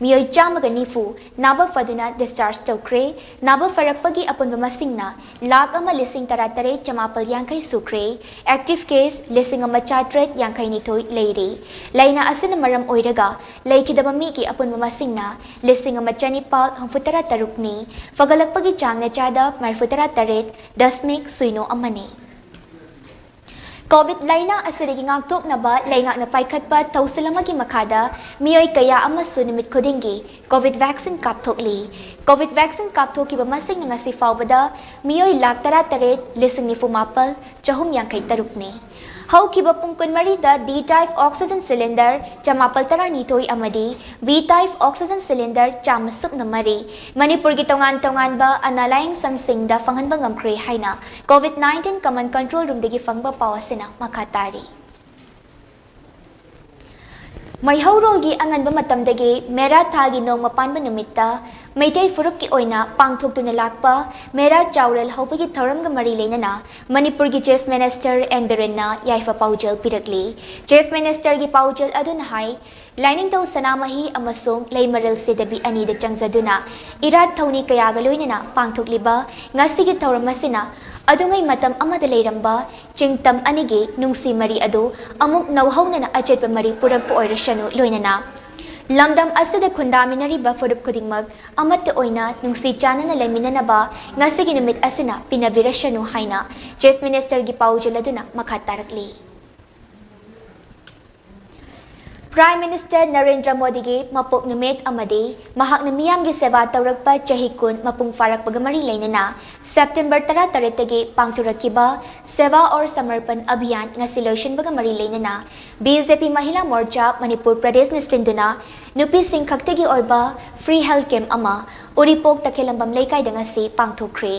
ꯃꯤꯑꯣꯏ ꯆꯥꯝꯃꯒ ꯅꯤꯐꯨ ꯅꯥꯕ ꯐꯗꯨꯅ discharge ꯇꯧꯈ꯭ꯔꯦ꯫ ꯅꯥꯕ ꯐꯔꯛꯄꯒꯤ ꯑꯄꯨꯟꯕ ꯃꯁꯤꯡꯅ ꯂꯥꯈ ꯑꯃ ꯂꯤꯁꯤꯡ ꯇꯔꯥꯇꯔꯦꯠ ꯆꯃꯥꯄꯜ ꯌꯥꯡꯈꯩ ꯁꯨꯈ꯭ꯔꯦ꯫ Active case ꯂꯤꯁꯤꯡ ꯑꯃ ꯆꯥꯇ꯭ꯔꯦꯠ ꯌꯥꯡꯈꯩ ꯅꯤꯊꯣꯏ ꯂꯩꯔꯤ꯫ ꯂꯥꯏꯅꯥ ꯑꯁꯤꯅ ꯃꯔꯝ ꯑꯣꯏꯔꯒ ꯂꯩꯈꯤꯗꯕ ꯃꯤꯒꯤ ꯑꯄꯨꯟꯕ ꯃꯁꯤꯡꯅ ꯂꯤꯁꯤꯡ ꯑꯃ ꯆꯅꯤꯄꯥꯜ ꯍꯨꯝꯐꯨꯇꯔꯥ ꯇꯔꯨꯛꯅꯤ꯫ ꯐꯒꯠꯂꯛꯄꯒꯤ ꯆꯥꯡꯅ ꯆꯥꯗ ꯃꯔꯤꯐꯨꯇꯔꯥ ꯇꯔꯦꯠ ꯗꯁꯃꯤꯛ ꯁꯨꯏꯅꯣ ꯑꯃꯅꯤ꯫ COVID ꯂꯥꯏꯅꯥ ꯑꯁꯤꯗꯒꯤ ꯉꯥꯛꯊꯣꯛꯅꯕ ꯂꯩꯉꯥꯛꯅ ꯄꯥꯏꯈꯠꯄ ꯊꯧꯁꯤꯜ ꯑꯃꯒꯤ ꯃꯈꯥꯗ ꯃꯤꯑꯣꯏ ꯀꯌꯥ ꯑꯃꯁꯨ ꯅꯨꯃꯤꯠ ꯈꯨꯗꯤꯡꯒꯤ COVID vaccine ꯀꯥꯞꯊꯣꯛꯂꯤ꯫ COVID vaccine ꯀꯥꯞꯊꯣꯛꯈꯤꯕ ꯃꯁꯤꯡꯅ ꯉꯁꯤ ꯐꯥꯎꯕꯗ ꯃꯤꯑꯣꯏ ꯂꯥꯈ ꯇꯔꯥꯇꯔꯦꯠ ꯂꯤꯁꯤꯡ ꯅꯤꯐꯨ ꯃꯥꯄꯜ ꯆꯍꯨꯝ ꯌꯥꯡꯈꯩ ꯇꯔꯨꯛꯅꯤ꯫ ꯍꯧꯈꯤꯕ ꯄꯨꯡ ꯀꯨꯟꯃꯔꯤꯗ D type oxygen cylinder ꯆꯃꯥꯄꯜ ꯇꯔꯥꯅꯤꯊꯣꯏ ꯑꯃꯗꯤ V type oxygen cylinder ꯆꯥꯝꯃ ꯁꯨꯞꯅ ꯃꯔꯤ ꯃꯅꯤꯄꯨꯔꯒꯤ ꯇꯣꯉꯥꯟ ꯇꯣꯉꯥꯟꯕ ꯑꯅꯥ ꯂꯥꯌꯦꯡ ꯁꯪꯁꯤꯡꯗ ꯐꯪꯍꯟꯕ ꯉꯝꯈ꯭ꯔꯦ ꯍꯥꯏꯅ COVID nineteen Common Control Room ꯗꯒꯤ ꯐꯪꯕ ꯄꯥꯎ ꯑꯁꯤꯅ ꯃꯈꯥ ꯇꯥꯔꯤ꯫ ꯃꯩꯍꯧꯔꯣꯜꯒꯤ ꯑꯉꯟꯕ ꯃꯇꯝꯗꯒꯤ ꯃꯦꯔꯥ ꯊꯥꯒꯤ ꯅꯣꯡꯃ ꯄꯥꯟꯕ ꯅꯨꯃꯤꯠꯇ ꯃꯩꯇꯩ ꯐꯨꯔꯨꯞꯀꯤ ꯑꯣꯏꯅ ꯄꯥꯡꯊꯣꯛꯇꯨꯅ ꯂꯥꯛꯄ ꯃꯦꯔꯥ ꯆꯥꯎꯔꯦꯜ ꯍꯧꯕꯒꯤ ꯊꯧꯔꯝꯒ ꯃꯔꯤ ꯂꯩꯅꯅ ꯃꯅꯤꯄꯨꯔꯒꯤ Chief Minister ꯑꯦꯟ ꯕꯤꯔꯦꯟꯅ ꯌꯥꯏꯐ ꯄꯥꯎꯖꯦꯜ ꯄꯤꯔꯛꯂꯤ꯫ Chief Ministerꯒꯤ ꯄꯥꯎꯖꯦꯜ ꯑꯗꯨꯅ ꯍꯥꯏ, ꯂꯥꯏꯅꯤꯡꯊꯧ ꯁꯅꯥꯃꯍꯤ ꯑꯃꯁꯨꯡ ꯂꯩꯃꯔꯦꯜ ꯁꯤꯗꯕꯤ ꯑꯅꯤꯗ ꯆꯪꯖꯗꯨꯅ ꯏꯔꯥꯠ ꯊꯧꯅꯤ ꯀꯌꯥꯒ ꯂꯣꯏꯅꯅ ꯄꯥꯡꯊꯣꯛꯂꯤꯕ ꯉꯁꯤꯒꯤ ꯊꯧꯔꯝ ꯑꯁꯤꯅ ꯑꯗꯨꯉꯩ ꯃꯇꯝ ꯑꯃꯗ ꯂꯩꯔꯝꯕ ꯆꯤꯡꯇꯝ ꯑꯅꯤꯒꯤ ꯅꯨꯡꯁꯤ ꯃꯔꯤ ꯑꯗꯨ ꯑꯃꯨꯛ ꯅꯧꯍꯧꯅꯅ ꯑꯆꯦꯠꯄ ꯃꯔꯤ ꯄꯨꯔꯛꯄ ꯑꯣꯏꯔꯁꯅꯨ, ꯂꯣꯏꯅꯅ ꯂꯝꯗꯝ ꯑꯁꯤꯗ ꯈꯨꯟꯗꯥꯃꯤꯟꯅꯔꯤꯕ ꯐꯨꯔꯨꯞ ꯈꯨꯗꯤꯡꯃꯛ ꯑꯃꯠꯇ ꯑꯣꯏꯅ ꯅꯨꯡꯁꯤ ꯆꯥꯟꯅꯅ ꯂꯩꯃꯤꯟꯅꯅꯕ ꯉꯁꯤꯒꯤ ꯅꯨꯃꯤꯠ ꯑꯁꯤꯅ ꯄꯤꯅꯕꯤꯔꯁꯅꯨ ꯍꯥꯏꯅ Chief Ministerꯒꯤ ꯄꯥꯎꯖꯦꯜ ꯑꯗꯨꯅ ꯃꯈꯥ ꯇꯥꯔꯛꯂꯤ꯫ Prime Minister ꯅꯔꯦꯟꯗ꯭ꯔ ꯃꯣꯗꯤꯒꯤ ꯃꯄꯣꯛ ꯅꯨꯃꯤꯠ ꯑꯃꯗꯤ ꯃꯍꯥꯛꯅ ꯃꯤꯌꯥꯝꯒꯤ ꯁꯦꯕꯥ ꯇꯧꯔꯛꯄ ꯆꯍꯤ ꯀꯨꯟ ꯃꯄꯨꯡ ꯐꯥꯔꯛꯄꯒ ꯃꯔꯤ ꯂꯩꯅꯅ September ꯇꯔꯥꯇꯔꯦꯠꯇꯒꯤ ꯄꯥꯡꯊꯣꯔꯛꯈꯤꯕ Seva Aur Samarpan Abhiyan ꯉꯁꯤ ꯂꯣꯏꯁꯤꯟꯕꯒ ꯃꯔꯤ ꯂꯩꯅꯅ B J P Mahila Morcha Manipur Pradeshꯅ ꯁꯤꯟꯗꯨꯅ ꯅꯨꯄꯤꯁꯤꯡ ꯈꯛꯇꯒꯤ ꯑꯣꯏꯕ free health camp ꯑꯃ ꯎꯔꯤꯄꯣꯛ ꯇꯈꯦꯂꯝꯕꯝ ꯂꯩꯀꯥꯏꯗ ꯉꯁꯤ ꯄꯥꯡꯊꯣꯛꯈ꯭ꯔꯦ꯫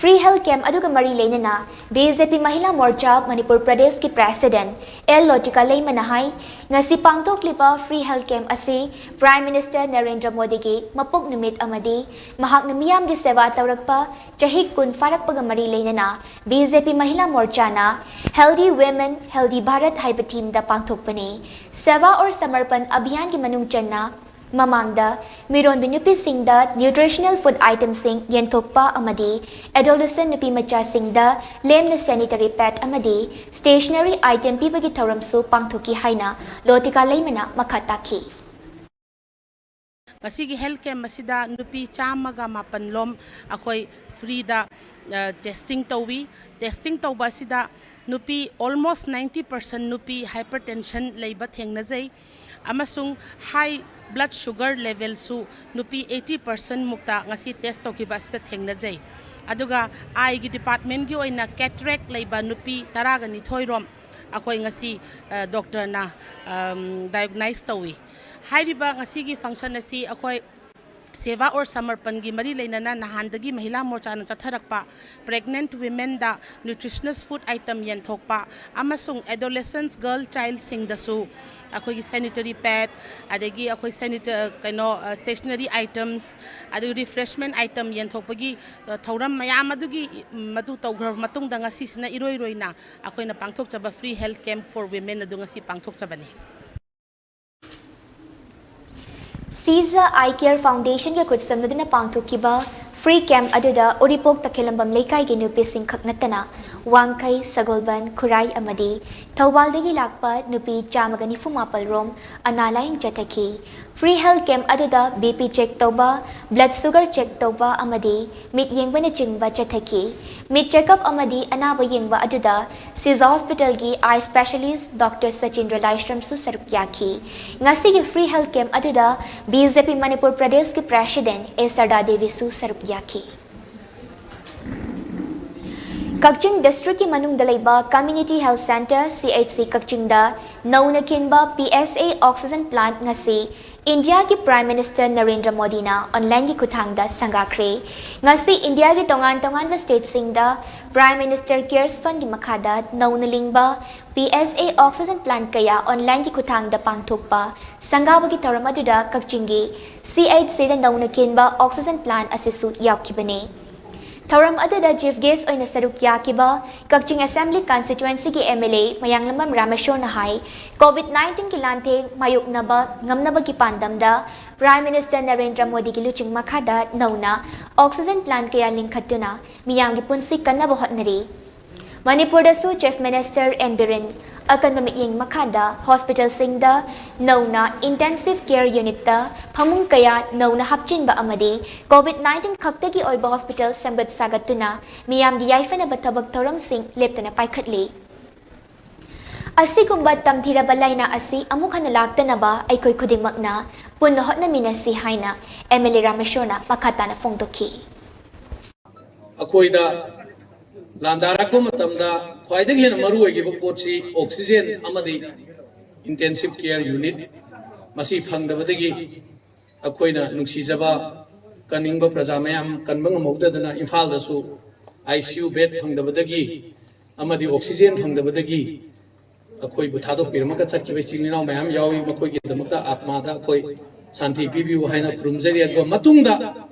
Free health camp ꯑꯗꯨꯒ ꯃꯔꯤ ꯂꯩꯅꯅ B J P Mahila Morcha Manipur Pradeshꯀꯤ President L Lotika Leimana ꯍꯥꯏ, ꯉꯁꯤ ꯄꯥꯡꯊꯣꯛꯂꯤꯕ free health camp ꯑꯁꯤ Prime Minister ꯅꯔꯦꯟꯗ꯭ꯔ ꯃꯣꯗꯤꯒꯤ ꯃꯄꯣꯛ ꯅꯨꯃꯤꯠ ꯑꯃꯗꯤ ꯃꯍꯥꯛꯅ ꯃꯤꯌꯥꯝꯒꯤ ꯁꯦꯕꯥ ꯇꯧꯔꯛꯄ ꯆꯍꯤ ꯀꯨꯟ ꯐꯥꯔꯛꯄꯒ ꯃꯔꯤ ꯂꯩꯅꯅ B J P Mahila Morchaꯅ Healthy Women, Healthy Bharat ꯍꯥꯏꯕ themeꯗ ꯄꯥꯡꯊꯣꯛꯄꯅꯤ꯫ Seva Aur Samarpan Abhiyanꯒꯤ ꯃꯅꯨꯡ ꯆꯟꯅ ꯃꯃꯥꯡꯗ ꯃꯤꯔꯣꯟꯕꯤ ꯅꯨꯄꯤꯁꯤꯡꯗ nutritional food itemꯁꯤꯡ ꯌꯦꯟꯊꯣꯛꯄ ꯑꯃꯗꯤ adolescent ꯅꯨꯄꯤ ꯃꯆꯥꯁꯤꯡꯗ ꯂꯦꯝꯅ sanitary pad ꯑꯃꯗꯤ stationery item ꯄꯤꯕꯒꯤ ꯊꯧꯔꯝꯁꯨ ꯄꯥꯡꯊꯣꯛꯈꯤ ꯍꯥꯏꯅ ꯂꯣꯇꯤꯀꯥ ꯂꯩꯃꯅ ꯃꯈꯥ ꯇꯥꯈꯤ꯫ ꯉꯁꯤꯒꯤ health camp ꯑꯁꯤꯗ ꯅꯨꯄꯤ ꯆꯥꯝꯃꯒ ꯃꯥꯄꯟ ꯂꯣꯝ ꯑꯩꯈꯣꯏ freeꯗ, ꯑ, testing ꯇꯧꯏ꯫ Testing ꯇꯧꯕ ꯑꯁꯤꯗ ꯅꯨꯄꯤ almost ninety percent ꯅꯨꯄꯤ hypertension ꯂꯩꯕ ꯊꯦꯡꯅꯖꯩ, ꯑꯃꯁꯨꯡ high blood sugar levelꯁꯨ ꯅꯨꯄꯤ eighty percent ꯃꯨꯛꯇ ꯉꯁꯤ test ꯇꯧꯈꯤꯕ ꯑꯁꯤꯗ ꯊꯦꯡꯅꯖꯩ꯫ ꯑꯗꯨꯒ eyeꯒꯤ departmentꯀꯤ ꯑꯣꯏꯅ cataract ꯂꯩꯕ ꯅꯨꯄꯤ ꯇꯔꯥꯒ ꯅꯤꯊꯣꯏ ꯔꯣꯝ ꯑꯩꯈꯣꯏ ꯉꯁꯤ, ꯑ, doctorꯅ, ꯑꯝ, diagnose ꯇꯧꯏ꯫ ꯍꯥꯏꯔꯤꯕ ꯉꯁꯤꯒꯤ function ꯑꯁꯤ ꯑꯩꯈꯣꯏ ꯁꯦꯕꯥ ꯑꯣꯔ ꯁꯃꯔꯄꯟꯒꯤ ꯃꯔꯤ ꯂꯩꯅꯅ ꯅꯍꯥꯟꯗꯒꯤ ꯃꯍꯤꯂꯥ ꯃꯣꯔꯆꯥꯅ ꯆꯠꯊꯔꯛꯄ pregnant womenꯗ nutritious food item ꯌꯦꯟꯊꯣꯛꯄ ꯑꯃꯁꯨꯡ adolescent girl childꯁꯤꯡꯗꯁꯨ ꯑꯩꯈꯣꯏꯒꯤ sanitary pad, ꯑꯗꯒꯤ ꯑꯩꯈꯣꯏ sanita- ꯀꯩꯅꯣ stationery items, ꯑꯗꯒꯤ refreshment item ꯌꯦꯟꯊꯣꯛꯄꯒꯤ ꯊꯧꯔꯝ ꯃꯌꯥꯝ ꯑꯗꯨꯒꯤ ꯃꯗꯨ ꯇꯧꯈ꯭ꯔꯕ ꯃꯇꯨꯡꯗ ꯉꯁꯤꯁꯤꯅ ꯏꯔꯣꯏ ꯂꯣꯏꯅ ꯑꯩꯈꯣꯏꯅ ꯄꯥꯡꯊꯣꯛꯆꯕ Free Health Camp for Women ꯑꯗꯨ ꯉꯁꯤ ꯄꯥꯡꯊꯣꯛꯆꯕꯅꯤ꯫ ꯁꯤꯖ ꯑꯥꯏ ꯀꯦꯌꯔ ꯐꯥꯎꯟꯗꯦꯁꯟꯒꯤ ꯈꯨꯠꯁꯝꯅꯗꯨꯅ ꯄꯥꯡꯊꯣꯛꯈꯤꯕ free camp ꯑꯗꯨꯗ ꯎꯔꯤꯄꯣꯛ ꯇꯈꯦꯂꯝꯕꯝ ꯂꯩꯀꯥꯏꯒꯤ ꯅꯨꯄꯤꯁꯤꯡ ꯈꯛ ꯅꯠꯇꯅ ꯋꯥꯡꯈꯩ, ꯁꯒꯣꯜꯕꯟ, ꯈꯨꯔꯥꯏ ꯑꯃꯗꯤ ꯊꯧꯕꯥꯜꯗꯒꯤ ꯂꯥꯛꯄ ꯅꯨꯄꯤ ꯆꯥꯝꯃꯒ ꯅꯤꯐꯨ ꯃꯥꯄꯜ ꯔꯣꯝ ꯑꯅꯥ ꯂꯥꯌꯦꯡ ꯆꯠꯊꯈꯤ꯫ Free health camp ꯑꯗꯨꯗ BP check ꯇꯧꯕ, blood sugar check ꯇꯧꯕ ꯑꯃꯗꯤ ꯃꯤꯠ ꯌꯦꯡꯕꯅꯆꯤꯡꯕ ꯆꯠꯊꯈꯤ꯫ ꯃꯤꯠ checkup ꯑꯃꯗꯤ ꯑꯅꯥꯕ ꯌꯦꯡꯕ ꯑꯗꯨꯗ ꯁꯤꯖ ꯍꯣꯁꯄꯤꯇꯥꯜꯒꯤ eye specialist Doctor ꯁꯆꯤꯟꯗ꯭ꯔ ꯂꯥꯏꯁ꯭ꯔꯝꯁꯨ ꯁꯔꯨꯛ ꯌꯥꯈꯤ꯫ ꯉꯁꯤꯒꯤ free health camp ꯑꯗꯨꯗ BJP ꯃꯅꯤꯄꯨꯔ ꯄ꯭ꯔꯗꯦꯁꯀꯤ president ꯑꯦ ꯁꯔꯗꯥ ꯗꯦꯕꯤꯁꯨ ꯁꯔꯨꯛ ꯌꯥꯈꯤ꯫ ꯀꯛꯆꯤꯡ districtꯀꯤ ꯃꯅꯨꯡꯗ ꯂꯩꯕ Community Health Centre, CHC, ꯀꯛꯆꯤꯡꯗ ꯅꯧꯅ ꯈꯤꯟꯕ PSA oxygen plant ꯉꯁꯤ ꯏꯟꯗꯤꯌꯥꯒꯤ Prime Minister ꯅꯔꯦꯟꯗ꯭ꯔ ꯃꯣꯗꯤꯅ onlineꯒꯤ ꯈꯨꯠꯊꯥꯡꯗ ꯁꯪꯒꯥꯈ꯭ꯔꯦ꯫ ꯉꯁꯤ ꯏꯟꯗꯤꯌꯥꯒꯤ ꯇꯣꯉꯥꯟ ꯇꯣꯉꯥꯟꯕ stateꯁꯤꯡꯗ Prime Minister Cares Fundꯒꯤ ꯃꯈꯥꯗ ꯅꯧꯅ ꯂꯤꯡꯕ PSA oxygen plant ꯀꯌꯥ onlineꯒꯤ ꯈꯨꯠꯊꯥꯡꯗ ꯄꯥꯡꯊꯣꯛꯄ ꯁꯪꯒꯥꯕꯒꯤ ꯊꯧꯔꯝ ꯑꯗꯨꯗ ꯀꯛꯆꯤꯡꯒꯤ CHCꯗ ꯅꯧꯅ ꯈꯤꯟꯕ oxygen plant ꯑꯁꯤꯁꯨ ꯌꯥꯎꯈꯤꯕꯅꯤ꯫ ꯊꯧꯔꯝ ꯑꯗꯨꯗ chief guest ꯑꯣꯏꯅ ꯁꯔꯨꯛ ꯌꯥꯈꯤꯕ ꯀꯛꯆꯤꯡ Assembly Constituencyꯒꯤ MLA ꯃꯌꯥꯡꯂꯝꯕꯝ ꯔꯥꯃꯦꯁꯣꯔꯅ ꯍꯥꯏ, COVID nineteenꯒꯤ ꯂꯥꯟꯊꯦꯡ ꯃꯥꯌꯣꯛꯅꯕ ꯉꯝꯅꯕꯒꯤ ꯄꯥꯟꯗꯝꯗ Prime Minister ꯅꯔꯦꯟꯗ꯭ꯔ ꯃꯣꯗꯤꯒꯤ ꯂꯨꯆꯤꯡ ꯃꯈꯥꯗ ꯅꯧꯅ oxygen plant ꯀꯌꯥ ꯂꯤꯡꯈꯠꯇꯨꯅ ꯃꯤꯌꯥꯝꯒꯤ ꯄꯨꯟꯁꯤ ꯀꯟꯅꯕ ꯍꯣꯠꯅꯔꯤ꯫ ꯃꯅꯤꯄꯨꯔꯗꯁꯨ Chief Minister ꯑꯦꯟ ꯕꯤꯔꯦꯟ ꯑꯀꯟꯕ ꯃꯤꯠꯌꯦꯡ ꯃꯈꯥꯗ hospitalꯁꯤꯡꯗ ꯅꯧꯅ intensive care unitꯇ ꯐꯃꯨꯡ ꯀꯌꯥ ꯅꯧꯅ ꯍꯥꯞꯆꯤꯟꯕ ꯑꯃꯗꯤ COVID nineteen ꯈꯛꯇꯒꯤ ꯑꯣꯏꯕ hospital ꯁꯦꯝꯒꯠ ꯁꯥꯒꯠꯇꯨꯅ ꯃꯤꯌꯥꯝꯒꯤ ꯌꯥꯏꯐꯅꯕ ꯊꯕꯛ ꯊꯧꯔꯝꯁꯤꯡ ꯂꯦꯞꯇꯅ ꯄꯥꯏꯈꯠꯂꯤ꯫ ꯑꯁꯤꯒꯨꯝꯕ ꯇꯝꯊꯤꯔꯕ ꯂꯥꯏꯅꯥ ꯑꯁꯤ ꯑꯃꯨꯛ ꯍꯟꯅ ꯂꯥꯛꯇꯅꯕ ꯑꯩꯈꯣꯏ ꯈꯨꯗꯤꯡꯃꯛꯅ ꯄꯨꯟꯅ ꯍꯣꯠꯅꯃꯤꯟꯅꯁꯤ ꯍꯥꯏꯅ MLA ꯔꯥꯃꯦꯁꯣꯔꯅ ꯃꯈꯥ ꯇꯥꯅ ꯐꯣꯡꯗꯣꯛꯈꯤ꯫ ꯑꯩꯈꯣꯏꯗ ꯂꯥꯟꯗꯥꯔꯛꯄ ꯃꯇꯝꯗ ꯈ꯭ꯋꯥꯏꯗꯒꯤ ꯍꯦꯟꯅ ꯃꯔꯨ ꯑꯣꯏꯈꯤꯕ ꯄꯣꯠꯁꯤ oxygen ꯑꯃꯗꯤ intensive care unit ꯃꯁꯤ ꯐꯪꯗꯕꯗꯒꯤ ꯑꯩꯈꯣꯏꯅ ꯅꯨꯡꯁꯤꯖꯕ ꯀꯟꯅꯤꯡꯕ ꯄ꯭ꯔꯖꯥ ꯃꯌꯥꯝ ꯀꯟꯕ ꯉꯝꯍꯧꯗꯗꯅ ꯏꯝꯐꯥꯜꯗꯁꯨ ICU bed ꯐꯪꯗꯕꯗꯒꯤ ꯑꯃꯗꯤ oxygen ꯐꯪꯗꯕꯗꯒꯤ ꯑꯩꯈꯣꯏꯕꯨ ꯊꯥꯗꯣꯛꯄꯤꯔꯝꯃꯒ ꯆꯠꯈꯤꯕ ꯏꯆꯤꯜ ꯏꯅꯥꯎ ꯃꯌꯥꯝ ꯌꯥꯎꯏ꯫ ꯃꯈꯣꯏꯒꯤꯗꯃꯛꯇ ꯑꯥꯠꯃꯥꯗ ꯑꯩꯈꯣꯏ ꯁꯥꯟꯇꯤ ꯄꯤꯕꯤꯌꯨ ꯍꯥꯏꯅ ꯈꯨꯔꯨꯝꯖꯔꯤ꯫ ꯑꯗꯨꯒ ꯃꯇꯨꯡꯗ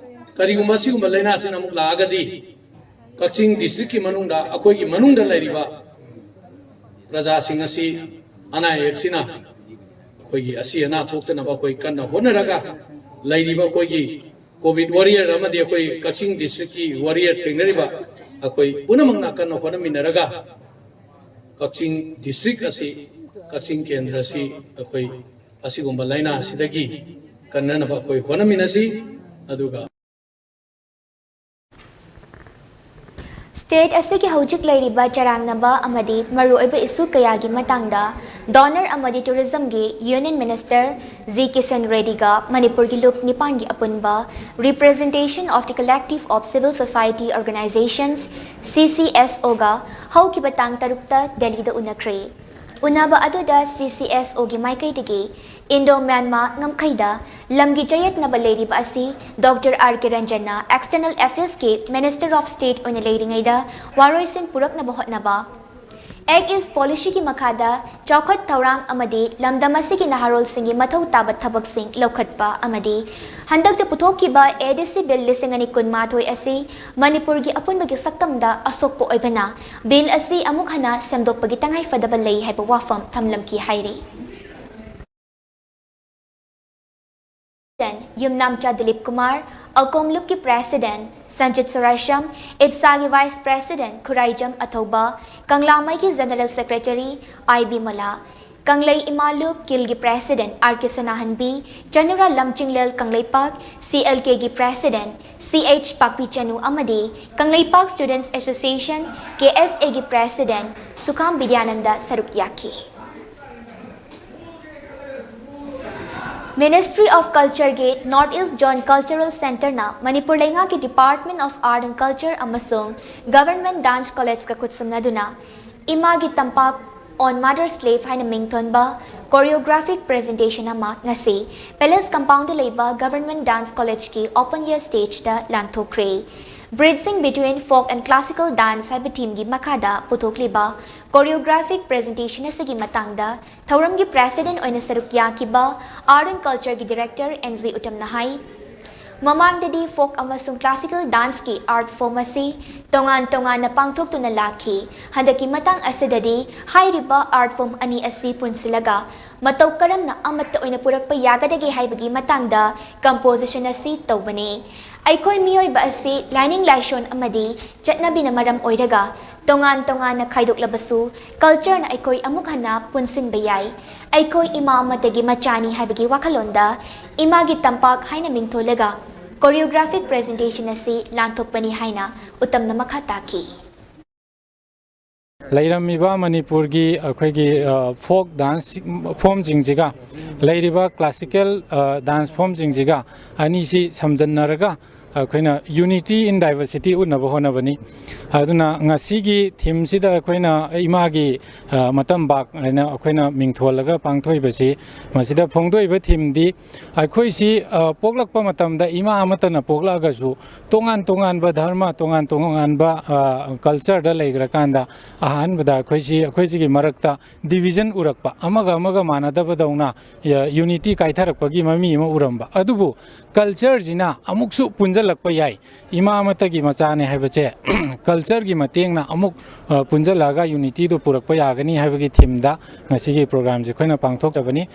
ꯀꯔꯤꯒꯨꯝꯕ ꯑꯁꯤꯒꯨꯝꯕ ꯂꯥꯏꯅꯥꯁꯤꯅ ꯑꯃꯨꯛ ꯂꯥꯛꯑꯒꯗꯤ ꯀꯛꯆꯤꯡ districtꯀꯤ ꯃꯅꯨꯡꯗ ꯑꯩꯈꯣꯏꯒꯤ ꯃꯅꯨꯡꯗ ꯂꯩꯔꯤꯕ ꯄ꯭ꯔꯖꯥꯁꯤꯡ ꯑꯁꯤ ꯑꯅꯥ ꯑꯌꯦꯛꯁꯤꯅ ꯑꯩꯈꯣꯏꯒꯤ ꯑꯁꯤ ꯑꯅꯥ ꯊꯣꯛꯇꯅꯕ ꯑꯩꯈꯣꯏ ꯀꯟꯅ ꯍꯣꯠꯅꯔꯒ ꯂꯩꯔꯤꯕ ꯑꯩꯈꯣꯏꯒꯤ COVID warrior ꯑꯃꯗꯤ ꯑꯩꯈꯣꯏ ꯀꯛꯆꯤꯡ districtꯀꯤ warrior ꯊꯦꯡꯅꯔꯤꯕ ꯑꯩꯈꯣꯏ ꯄꯨꯝꯅꯃꯛꯅ ꯀꯟꯅ ꯍꯣꯠꯅꯃꯤꯟꯅꯔꯒ ꯀꯛꯆꯤꯡ district ꯑꯁꯤ, ꯀꯛꯆꯤꯡ ꯀꯦꯟꯗ꯭ꯔ ꯑꯁꯤ ꯑꯩꯈꯣꯏ ꯑꯁꯤꯒꯨꯝꯕ ꯂꯥꯏꯅꯥ ꯑꯁꯤꯗꯒꯤ ꯀꯟꯅꯅꯕ ꯑꯩꯈꯣꯏ ꯍꯣꯠꯅꯃꯤꯟꯅꯁꯤ꯫ ꯑꯗꯨꯒ State ꯑꯁꯤꯒꯤ ꯍꯧꯖꯤꯛ ꯂꯩꯔꯤꯕ ꯆꯔꯥꯡꯅꯕ ꯑꯃꯗꯤ ꯃꯔꯨꯑꯣꯏꯕ issue ꯀꯌꯥꯒꯤ ꯃꯇꯥꯡꯗ Donor ꯑꯃꯗꯤ Tourismꯒꯤ Union Minister G ꯀꯤꯁꯟ ꯔꯦꯗꯤꯒ ꯃꯅꯤꯄꯨꯔꯒꯤ ꯂꯨꯞ ꯅꯤꯄꯥꯟꯒꯤ ꯑꯄꯨꯟꯕ Representation of the Collective of Civil Society Organizations, CCSOꯒ ꯍꯧꯈꯤꯕ ꯇꯥꯡ ꯇꯔꯨꯛꯇ ꯗꯦꯜꯂꯤꯗ ꯎꯅꯈ꯭ꯔꯦ꯫ ꯎꯅꯕ ꯑꯗꯨꯗ CCSOꯒꯤ ꯃꯥꯏꯀꯩꯗꯒꯤ Indo-Myanmar ꯉꯝꯈꯩꯗ ꯂꯝꯒꯤ ꯆꯌꯦꯠꯅꯕ ꯂꯩꯔꯤꯕ ꯑꯁꯤ Doctor R K ꯔꯟꯖꯟꯅ External Affairsꯀꯤ Minister of State ꯑꯣꯏꯅ ꯂꯩꯔꯤꯉꯩꯗ ꯋꯥꯔꯣꯏꯁꯤꯟ ꯄꯨꯔꯛꯅꯕ ꯍꯣꯠꯅꯕ, Act East Policyꯒꯤ ꯃꯈꯥꯗ ꯆꯥꯎꯈꯠ ꯊꯧꯔꯥꯡ ꯑꯃꯗꯤ ꯂꯝꯗꯝ ꯑꯁꯤꯒꯤ ꯅꯍꯥꯔꯣꯜꯁꯤꯡꯒꯤ ꯃꯊꯧ ꯇꯥꯕ ꯊꯕꯛꯁꯤꯡ ꯂꯧꯈꯠꯄ ꯑꯃꯗꯤ ꯍꯟꯗꯛꯇ ꯄꯨꯊꯣꯛꯈꯤꯕ ADC Bill ꯂꯤꯁꯤꯡ ꯑꯅꯤ ꯀꯨꯟꯃꯥꯊꯣꯏ ꯑꯁꯤ ꯃꯅꯤꯄꯨꯔꯒꯤ ꯑꯄꯨꯟꯕꯒꯤ ꯁꯛꯇꯝꯗ ꯑꯁꯣꯛꯄ ꯑꯣꯏꯕꯅ Bill ꯑꯁꯤ ꯑꯃꯨꯛ ꯍꯟꯅ ꯁꯦꯝꯗꯣꯛꯄꯒꯤ ꯇꯉꯥꯏꯐꯗꯕ ꯂꯩ ꯍꯥꯏꯕ ꯋꯥꯐꯝ ꯊꯝꯂꯝꯈꯤ ꯍꯥꯏꯔꯤ꯫ President ꯌꯨꯝꯅꯥꯝꯆꯥ Dilip Kumar, ꯑꯀꯣꯝ ꯂꯨꯞꯀꯤ President Sanjit ꯁꯣꯔꯥꯏꯁꯝ, ꯏꯞꯁꯥꯒꯤ Vice President Khuraijam ꯑꯊꯧꯕ, ꯀꯪꯂꯥꯃꯩꯒꯤ General Secretary ꯑꯥꯏ ꯕꯤꯃꯂꯥ, ꯀꯪꯂꯩ ꯏꯃꯥ ꯂꯨꯞ ꯀꯤꯜꯒꯤ President ꯑꯥꯔ ꯀꯦ ꯁꯅꯥꯍꯟꯕꯤ, ꯆꯅꯨꯔꯥ ꯂꯝꯆꯤꯡꯂꯦꯜ ꯀꯪꯂꯩꯄꯥꯛ ꯁꯤ ꯑꯦꯜ ꯀꯦꯒꯤ President ꯁꯤ ꯑꯩꯆ ꯄꯥꯛꯄꯤꯆꯅꯨ ꯑꯃꯗꯤ ꯀꯪꯂꯩꯄꯥꯛ Students Association, ꯀꯦ ꯑꯦꯁ ꯑꯦꯒꯤ President ꯁꯨꯈꯥꯝ ꯕꯤꯗ꯭ꯌꯥꯅꯟꯗ ꯁꯔꯨꯛ ꯌꯥꯈꯤ꯫ Ministry of Cultureꯒꯤ North East Zone Cultural Centreꯅ Manipur ꯂꯩꯉꯥꯛꯀꯤ Department of Art and Culture ꯑꯃꯁꯨꯡ Government Dance Collegeꯀ ꯈꯨꯠꯁꯝꯅꯗꯨꯅ ꯏꯃꯥꯒꯤ ꯇꯝꯄꯥꯛ On Mother Slave ꯍꯥꯏꯅ ꯃꯤꯡꯊꯣꯟꯕ choreographic presentation ꯑꯃ ꯉꯁꯤ Palace Compoundꯗ ꯂꯩꯕ Government Dance Collegeꯀꯤ open air stageꯇ ꯂꯥꯟꯊꯣꯛꯈ꯭ꯔꯦ꯫ Bridging Between Folk and Classical Dance ꯍꯥꯏꯕ themeꯒꯤ ꯃꯈꯥꯗ ꯄꯨꯊꯣꯛꯂꯤꯕ choreographic presentation ꯑꯁꯤꯒꯤ ꯃꯇꯥꯡꯗ ꯊꯧꯔꯝꯒꯤ president ꯑꯣꯏꯅ ꯁꯔꯨꯛ ꯌꯥꯈꯤꯕ Art and Cultureꯒꯤ director N G ꯎꯇꯝꯅ ꯍꯥꯏ, ꯃꯃꯥꯡꯗꯗꯤ folk ꯑꯃꯁꯨꯡ classical danceꯀꯤ art form ꯑꯁꯤ ꯇꯣꯉꯥꯟ ꯇꯣꯉꯥꯟꯅ ꯄꯥꯡꯊꯣꯛꯇꯨꯅ ꯂꯥꯛꯈꯤ꯫ ꯍꯟꯗꯛꯀꯤ ꯃꯇꯥꯡ ꯑꯁꯤꯗꯗꯤ ꯍꯥꯏꯔꯤꯕ art form ꯑꯅꯤ ꯑꯁꯤ ꯄꯨꯟꯁꯤꯜꯂꯒ ꯃꯇꯧ ꯀꯔꯝꯅ ꯑꯃꯠꯇ ꯑꯣꯏꯅ ꯄꯨꯔꯛꯄ ꯌꯥꯒꯗꯒꯦ ꯍꯥꯏꯕꯒꯤ ꯃꯇꯥꯡꯗ composition ꯑꯁꯤ ꯇꯧꯕꯅꯤ꯫ ꯑꯩꯈꯣꯏ ꯃꯤꯑꯣꯏꯕ ꯑꯁꯤ ꯂꯥꯏꯅꯤꯡ ꯂꯥꯏꯁꯣꯟ ꯑꯃꯗꯤ ꯆꯠꯅꯕꯤꯅ ꯃꯔꯝ ꯑꯣꯏꯔꯒ ꯇꯣꯉꯥꯟ ꯇꯣꯉꯥꯟꯅ ꯈꯥꯏꯗꯣꯛꯂꯕꯁꯨ cultureꯅ ꯑꯩꯈꯣꯏ ꯑꯃꯨꯛ ꯍꯟꯅ ꯄꯨꯟꯁꯤꯟꯕ ꯌꯥꯏ꯫ ꯑꯩꯈꯣꯏ ꯏꯃꯥ ꯑꯃꯠꯇꯒꯤ ꯃꯆꯥꯅꯤ ꯍꯥꯏꯕꯒꯤ ꯋꯥꯈꯜꯂꯣꯟꯗ ꯏꯃꯥꯒꯤ ꯇꯝꯄꯥꯛ ꯍꯥꯏꯅ ꯃꯤꯡꯊꯣꯜꯂꯒ choreographic presentation ꯑꯁꯤ ꯂꯥꯟꯊꯣꯛꯄꯅꯤ ꯍꯥꯏꯅ ꯎꯇꯝꯅ ꯃꯈꯥ ꯇꯥꯈꯤ꯫ ꯂꯩꯔꯝꯃꯤꯕ ꯃꯅꯤꯄꯨꯔꯒꯤ ꯑꯩꯈꯣꯏꯒꯤ ꯐꯣꯛ ꯗꯥꯟꯁ ꯐꯣꯝꯁꯤꯡꯁꯤꯒ ꯂꯩꯔꯤꯕ ꯀ꯭ꯂꯥꯁꯤꯀꯦꯜ ꯗꯥꯟꯁ ꯐꯣꯝꯁꯤꯡꯁꯤꯒ ꯑꯅꯤꯁꯤ ꯁꯝꯖꯟꯅꯔꯒ ꯑꯩꯈꯣꯏꯅ unity in diversity ꯎꯠꯅꯕ ꯍꯣꯠꯅꯕꯅꯤ꯫ ꯑꯗꯨꯅ ꯉꯁꯤꯒꯤ ꯊꯤꯝꯁꯤꯗ ꯑꯩꯈꯣꯏꯅ ꯏꯃꯥꯒꯤ ꯃꯇꯝ ꯕꯥꯛ ꯍꯥꯏꯅ ꯑꯩꯈꯣꯏꯅ ꯃꯤꯡꯊꯣꯜꯂꯒ ꯄꯥꯡꯊꯣꯛꯏꯕꯁꯤ, ꯃꯁꯤꯗ ꯐꯣꯡꯗꯣꯛꯏꯕ ꯊꯤꯝꯗꯤ ꯑꯩꯈꯣꯏꯁꯤ ꯄꯣꯛꯂꯛꯄ ꯃꯇꯝꯗ ꯏꯃꯥ ꯑꯃꯠꯇꯅ ꯄꯣꯛꯂꯛꯑꯒꯁꯨ ꯇꯣꯉꯥꯟ ꯇꯣꯉꯥꯟꯕ ꯙꯔꯃ, ꯇꯣꯉꯥꯟ ꯇꯣꯉꯥꯟꯕ cultureꯗ ꯂꯩꯈ꯭ꯔꯀꯥꯟꯗ ꯑꯍꯥꯟꯕꯗ ꯑꯩꯈꯣꯏꯁꯤ ꯑꯩꯈꯣꯏꯁꯤꯒꯤ ꯃꯔꯛꯇ division ꯎꯔꯛꯄ, ꯑꯃꯒ ꯑꯃꯒ ꯃꯥꯟꯅꯗꯕꯗꯧꯅ unity ꯀꯥꯏꯊꯔꯛꯄꯒꯤ ꯃꯃꯤ ꯑꯃ ꯎꯔꯝꯕ꯫ ꯑꯗꯨꯕꯨ cultureꯁꯤꯅ ꯑꯃꯨꯛꯁꯨ ꯄꯨꯟꯁꯤꯜꯂꯛꯄ ꯌꯥꯏ꯫ ꯏꯃꯥ ꯑꯃꯠꯇꯒꯤ ꯃꯆꯥꯅꯦ ꯍꯥꯏꯕꯁꯦ cultureꯒꯤ ꯃꯇꯦꯡꯅ ꯑꯃꯨꯛ ꯄꯨꯟꯁꯤꯜꯂꯛꯑꯒ unityꯗꯨ ꯄꯨꯔꯛꯄ ꯌꯥꯒꯅꯤ ꯍꯥꯏꯕꯒꯤ themeꯗ ꯉꯁꯤꯒꯤ programꯁꯦ ꯑꯩꯈꯣꯏꯅ ꯄꯥꯡꯊꯣꯛꯆꯕꯅꯤ꯫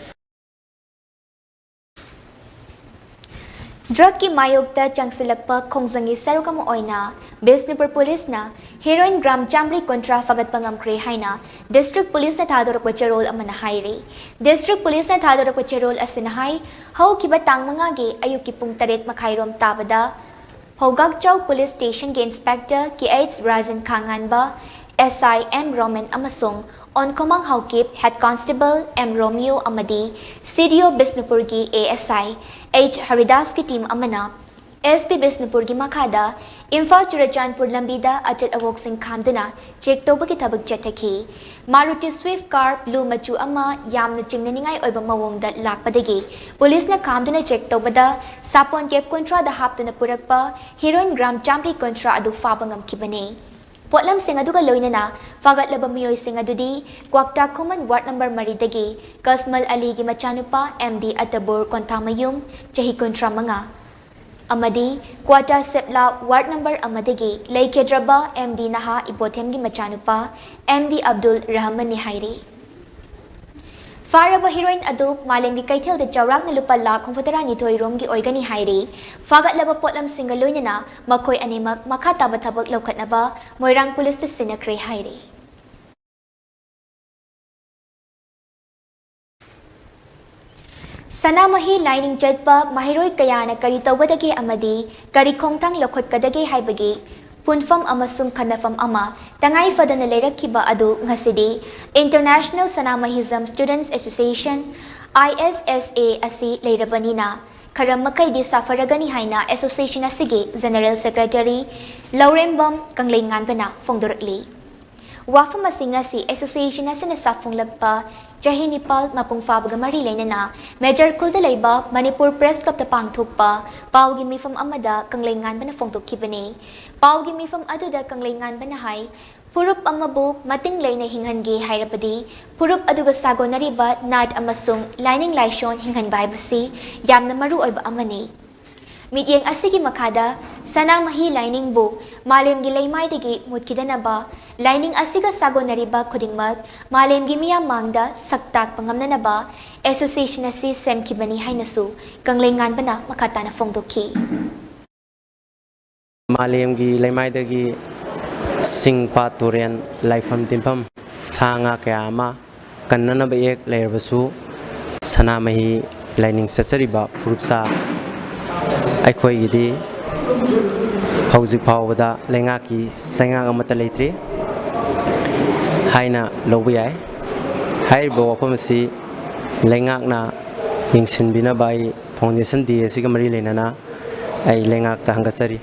Drugꯀꯤ ꯃꯥꯌꯣꯛꯇ ꯆꯪꯁꯤꯜꯂꯛꯄ ꯈꯣꯡꯖꯪꯒꯤ ꯁꯔꯨꯛ ꯑꯃ ꯑꯣꯏꯅ ꯕꯤꯁꯅꯨꯄꯨꯔ ꯄꯨꯂꯤꯁꯅ heroin gram ꯆꯥꯃꯔꯤ ꯀꯨꯟꯊ꯭ꯔꯥ ꯐꯥꯒꯠꯄ ꯉꯝꯈ꯭ꯔꯦ ꯍꯥꯏꯅ district ꯄꯨꯂꯤꯁꯅ ꯊꯥꯗꯣꯔꯛꯄ ꯆꯦꯔꯣꯜ ꯑꯃꯅ ꯍꯥꯏꯔꯤ꯫ District ꯄꯨꯂꯤꯁꯅ ꯊꯥꯗꯣꯔꯛꯄ ꯆꯦꯔꯣꯜ ꯑꯁꯤꯅ ꯍꯥꯏ, ꯍꯧꯈꯤꯕ ꯇꯥꯡ ꯃꯉꯥꯒꯤ ꯑꯌꯨꯛꯀꯤ ꯄꯨꯡ ꯇꯔꯦꯠ ꯃꯈꯥꯏꯔꯣꯝ ꯇꯥꯕꯗ ꯐꯧꯒꯥꯛꯆꯥꯎ ꯄꯨꯂꯤꯁ ꯁ꯭ꯇꯦꯁꯟꯒꯤ inspector K H Rajan Khanganba, S I M Roman ꯑꯃꯁꯨꯡ Onkhomang Haokip head constable M ꯔꯣꯃꯤꯌꯣ ꯑꯃꯗꯤ C D O ꯕꯤꯁꯅꯨꯄꯨꯔꯒꯤ A S I H ꯍꯔꯤꯗꯥꯁꯀꯤ team ꯑꯃꯅ ꯑꯦꯁ ꯄꯤ ꯕꯤꯁꯅꯨꯄꯨꯔꯒꯤ ꯃꯈꯥꯗ ꯏꯝꯐꯥꯜ ꯆꯨꯔꯆꯥꯟꯄꯨꯔ ꯂꯝꯕꯤꯗ ꯑꯆꯠ ꯑꯋꯣꯛꯁꯤꯡ ꯈꯥꯝꯗꯨꯅ ꯆꯦꯛ ꯇꯧꯕꯒꯤ ꯊꯕꯛ ꯆꯠꯊꯈꯤ꯫ ꯃꯥꯔꯨꯇꯤ ꯁ꯭ꯋꯤꯐ ꯀꯥꯔ ꯕ꯭ꯂꯨ ꯃꯆꯨ ꯑꯃ ꯌꯥꯝꯅ ꯆꯤꯡꯅꯅꯤꯡꯉꯥꯏ ꯑꯣꯏꯕ ꯃꯑꯣꯡꯗ ꯂꯥꯛꯄꯗꯒꯤ ꯄꯨꯂꯤꯁꯅ ꯈꯥꯝꯗꯨꯅ ꯆꯦꯛ ꯇꯧꯕꯗ ꯁꯥꯄꯣꯟ ꯀꯦꯞ ꯀꯨꯟꯊ꯭ꯔꯥꯗ ꯍꯥꯞꯇꯨꯅ ꯄꯨꯔꯛꯄ ꯍꯤꯔꯣꯏꯟ ꯒ꯭ꯔꯥꯝ ꯆꯥꯝꯃꯔꯤ ꯀꯨꯟꯊ꯭ꯔꯥ ꯑꯗꯨ ꯐꯥꯕ ꯉꯝꯈꯤꯕꯅꯤ꯫ ꯄꯣꯠꯂꯝꯁꯤꯡ ꯑꯗꯨꯒ ꯂꯣꯏꯅꯅ ꯐꯥꯒꯠꯂꯕ ꯃꯤꯑꯣꯏꯁꯤꯡ ꯑꯗꯨꯗꯤ ꯀ꯭ꯋꯥꯛꯇꯥ ꯈꯨꯃꯟ ꯋꯥꯔꯗ ꯅꯝꯕꯔ ꯃꯔꯤꯗꯒꯤ ꯀꯁꯃꯜ ꯑꯂꯤꯒꯤ ꯃꯆꯥꯅꯨꯄꯥ ꯑꯦꯝ ꯗꯤ ꯑꯇꯕꯨꯔ ꯀꯣꯟꯊꯥꯃꯌꯨꯝ, ꯆꯍꯤ ꯀꯨꯟꯊ꯭ꯔꯥ ꯃꯉꯥ, ꯑꯃꯗꯤ ꯀ꯭ꯋꯥꯇꯥ ꯁꯦꯞꯂꯥ ꯋꯥꯔꯗ ꯅꯝꯕꯔ ꯑꯃꯗꯒꯤ ꯂꯩꯈꯤꯗ꯭ꯔꯕ ꯑꯦꯝ ꯗꯤ ꯅꯍꯥ ꯏꯕꯣꯊꯦꯝꯒꯤ ꯃꯆꯥꯅꯨꯄꯥ ꯑꯦꯝ ꯗꯤ ꯑꯕꯗꯨꯜ ꯔꯍꯃꯟꯅꯤ ꯍꯥꯏꯔꯤ꯫ ꯐꯥꯔꯕ ꯍꯤꯔꯣꯏꯟ ꯑꯗꯨ ꯃꯥꯂꯦꯝꯒꯤ ꯀꯩꯊꯦꯜꯗ ꯆꯥꯎꯔꯥꯛꯅ ꯂꯨꯄꯥ ꯂꯥꯈ ꯍꯨꯝꯐꯨꯇꯔꯥꯅꯤ ꯊꯣꯏ ꯔꯣꯝꯒꯤ ꯑꯣꯏꯒꯅꯤ ꯍꯥꯏꯔꯤ꯫ ꯐꯥꯒꯠꯂꯕ ꯄꯣꯠꯂꯝꯁꯤꯡꯒ ꯂꯣꯏꯅꯅ ꯃꯈꯣꯏ ꯑꯅꯤꯃꯛ ꯃꯈꯥ ꯇꯥꯕ ꯊꯕꯛ ꯂꯧꯈꯠꯅꯕ ꯃꯣꯏꯔꯥꯡ ꯄꯨꯂꯤꯁꯇ ꯁꯤꯟꯅꯈ꯭ꯔꯦ ꯍꯥꯏꯔꯤ꯫ ꯁꯅꯥꯃꯍꯤ ꯂꯥꯏꯅꯤꯡ ꯆꯠꯄ ꯃꯍꯩꯔꯣꯏ ꯀꯌꯥꯅ ꯀꯔꯤ ꯇꯧꯒꯗꯒꯦ ꯑꯃꯗꯤ ꯀꯔꯤ ꯈꯣꯡꯊꯥꯡ ꯂꯧꯈꯠꯀꯗꯒꯦ ꯍꯥꯏꯕꯒꯤ ꯄꯨꯟꯐꯝ ꯑꯃꯁꯨꯡ ꯈꯟꯅꯐꯝ ꯑꯃ ꯇꯉꯥꯏ ꯐꯗꯅ ꯂꯩꯔꯛꯈꯤꯕ ꯑꯗꯨ ꯉꯁꯤꯗꯤ International Sanamahism Students Association, I S S A, ꯑꯁꯤ ꯂꯩꯔꯕꯅꯤꯅ ꯈꯔ ꯃꯈꯩꯗꯤ ꯁꯥꯐꯔꯒꯅꯤ ꯍꯥꯏꯅ ꯑꯦꯁꯣꯁꯤꯌꯦꯁꯟ ꯑꯁꯤꯒꯤ ꯖꯦꯅꯔꯦꯜ ꯁꯦꯀ꯭ꯔꯦꯇꯔꯤ ꯂꯧꯔꯦꯝꯕꯝ ꯀꯪꯂꯩꯉꯥꯟꯕꯅ ꯐꯣꯡꯗꯣꯔꯛꯂꯤ꯫ ꯋꯥꯐꯝ ꯑꯁꯤ ꯉꯁꯤ ꯑꯦꯁꯣꯁꯤꯌꯦꯁꯟ ꯑꯁꯤꯅ ꯁꯥꯐꯣꯡꯂꯛꯄ ꯆꯍꯤ ꯅꯤꯄꯥꯜ ꯃꯄꯨꯡ ꯐꯥꯕꯒ ꯃꯔꯤ ꯂꯩꯅꯅ ꯃꯦꯖꯔ ꯈꯨꯜꯗ ꯂꯩꯕ ꯃꯅꯤꯄꯨꯔ ꯄ꯭ꯔꯦꯁ ꯀ꯭ꯂꯕꯇ ꯄꯥꯡꯊꯣꯛꯄ ꯄꯥꯎꯒꯤ ꯃꯤꯐꯝ ꯑꯃꯗ ꯀꯪꯂꯩꯉꯥꯟꯕꯅ ꯐꯣꯡꯗꯣꯛꯈꯤꯕꯅꯤ꯫ ꯄꯥꯎꯒꯤ ꯃꯤꯐꯝ ꯑꯗꯨꯗ ꯀꯪꯂꯩꯉꯥꯟꯕꯅ ꯍꯥꯏ, ꯐꯨꯔꯨꯞ ꯑꯃꯕꯨ ꯃꯇꯤꯡ ꯂꯩꯅ ꯍꯤꯡꯍꯟꯒꯦ ꯍꯥꯏꯔꯕꯗꯤ ꯐꯨꯔꯨꯞ ꯑꯗꯨꯒ ꯁꯥꯒꯣꯟꯅꯔꯤꯕ ꯅꯥꯠ ꯑꯃꯁꯨꯡ ꯂꯥꯏꯅꯤꯡ ꯂꯥꯏꯁꯣꯟ ꯍꯤꯡꯍꯟꯕ ꯍꯥꯏꯕꯁꯤ ꯌꯥꯝꯅ ꯃꯔꯨ ꯑꯣꯏꯕ ꯑꯃꯅꯤ꯫ ꯃꯤꯠꯌꯦꯡ ꯑꯁꯤꯒꯤ ꯃꯈꯥꯗ ꯁꯅꯥꯃꯍꯤ ꯂꯥꯏꯅꯤꯡꯕꯨ ꯃꯥꯂꯦꯝꯒꯤ ꯂꯩꯃꯥꯏꯗꯒꯤ ꯃꯨꯠꯈꯤꯗꯅꯕ, ꯂꯥꯏꯅꯤꯡ ꯑꯁꯤꯒ ꯁꯥꯒꯣꯟꯅꯔꯤꯕ ꯈꯨꯗꯤꯡꯃꯛ ꯃꯥꯂꯦꯝꯒꯤ ꯃꯤꯌꯥꯝ ꯃꯥꯡꯗ ꯁꯛ ꯇꯥꯛꯄ ꯉꯝꯅꯅꯕ ꯑꯦꯁꯣꯁꯤꯌꯦꯁꯟ ꯑꯁꯤ ꯁꯦꯝꯈꯤꯕꯅꯤ ꯍꯥꯏꯅꯁꯨ ꯀꯪꯂꯩꯉꯥꯟꯕꯅ ꯃꯈꯥ ꯇꯥꯅ ꯐꯣꯡꯗꯣꯛꯈꯤ꯫ ꯃꯥꯂꯦꯝꯒꯤ ꯂꯩꯃꯥꯏꯗꯒꯤ ꯆꯤꯡ, ꯄꯥꯠ, ꯇꯨꯔꯦꯟ, ꯂꯥꯏꯐꯝ ꯇꯤꯟꯐꯝ, ꯁꯥ ꯉꯥ ꯀꯌꯥ ꯑꯃ ꯀꯟꯅꯅꯕ ꯏꯌꯦꯛ ꯂꯩꯔꯕꯁꯨ, ꯁꯅꯥꯃꯍꯤ ꯂꯥꯏꯅꯤꯡ ꯆꯠꯆꯔꯤꯕ ꯐꯨꯔꯨꯞꯆꯥ ꯑꯩꯈꯣꯏꯒꯤꯗꯤ ꯍꯧꯖꯤꯛ ꯐꯥꯎꯕꯗ ꯂꯩꯉꯥꯛꯀꯤ ꯆꯩꯉꯥꯛ ꯑꯃꯠꯇ ꯂꯩꯇ꯭ꯔꯤ ꯍꯥꯏꯅ ꯂꯧꯕ ꯌꯥꯏ꯫ ꯍꯥꯏꯔꯤꯕ ꯋꯥꯐꯝ ꯑꯁꯤ ꯂꯩꯉꯥꯛꯅ ꯌꯦꯡꯁꯤꯟꯕꯤꯅꯕ ꯑꯩ Foundation Day ꯑꯁꯤꯒ ꯃꯔꯤ ꯂꯩꯅꯅ ꯑꯩ ꯂꯩꯉꯥꯛꯇ ꯍꯪꯒꯠꯆꯔꯤ꯫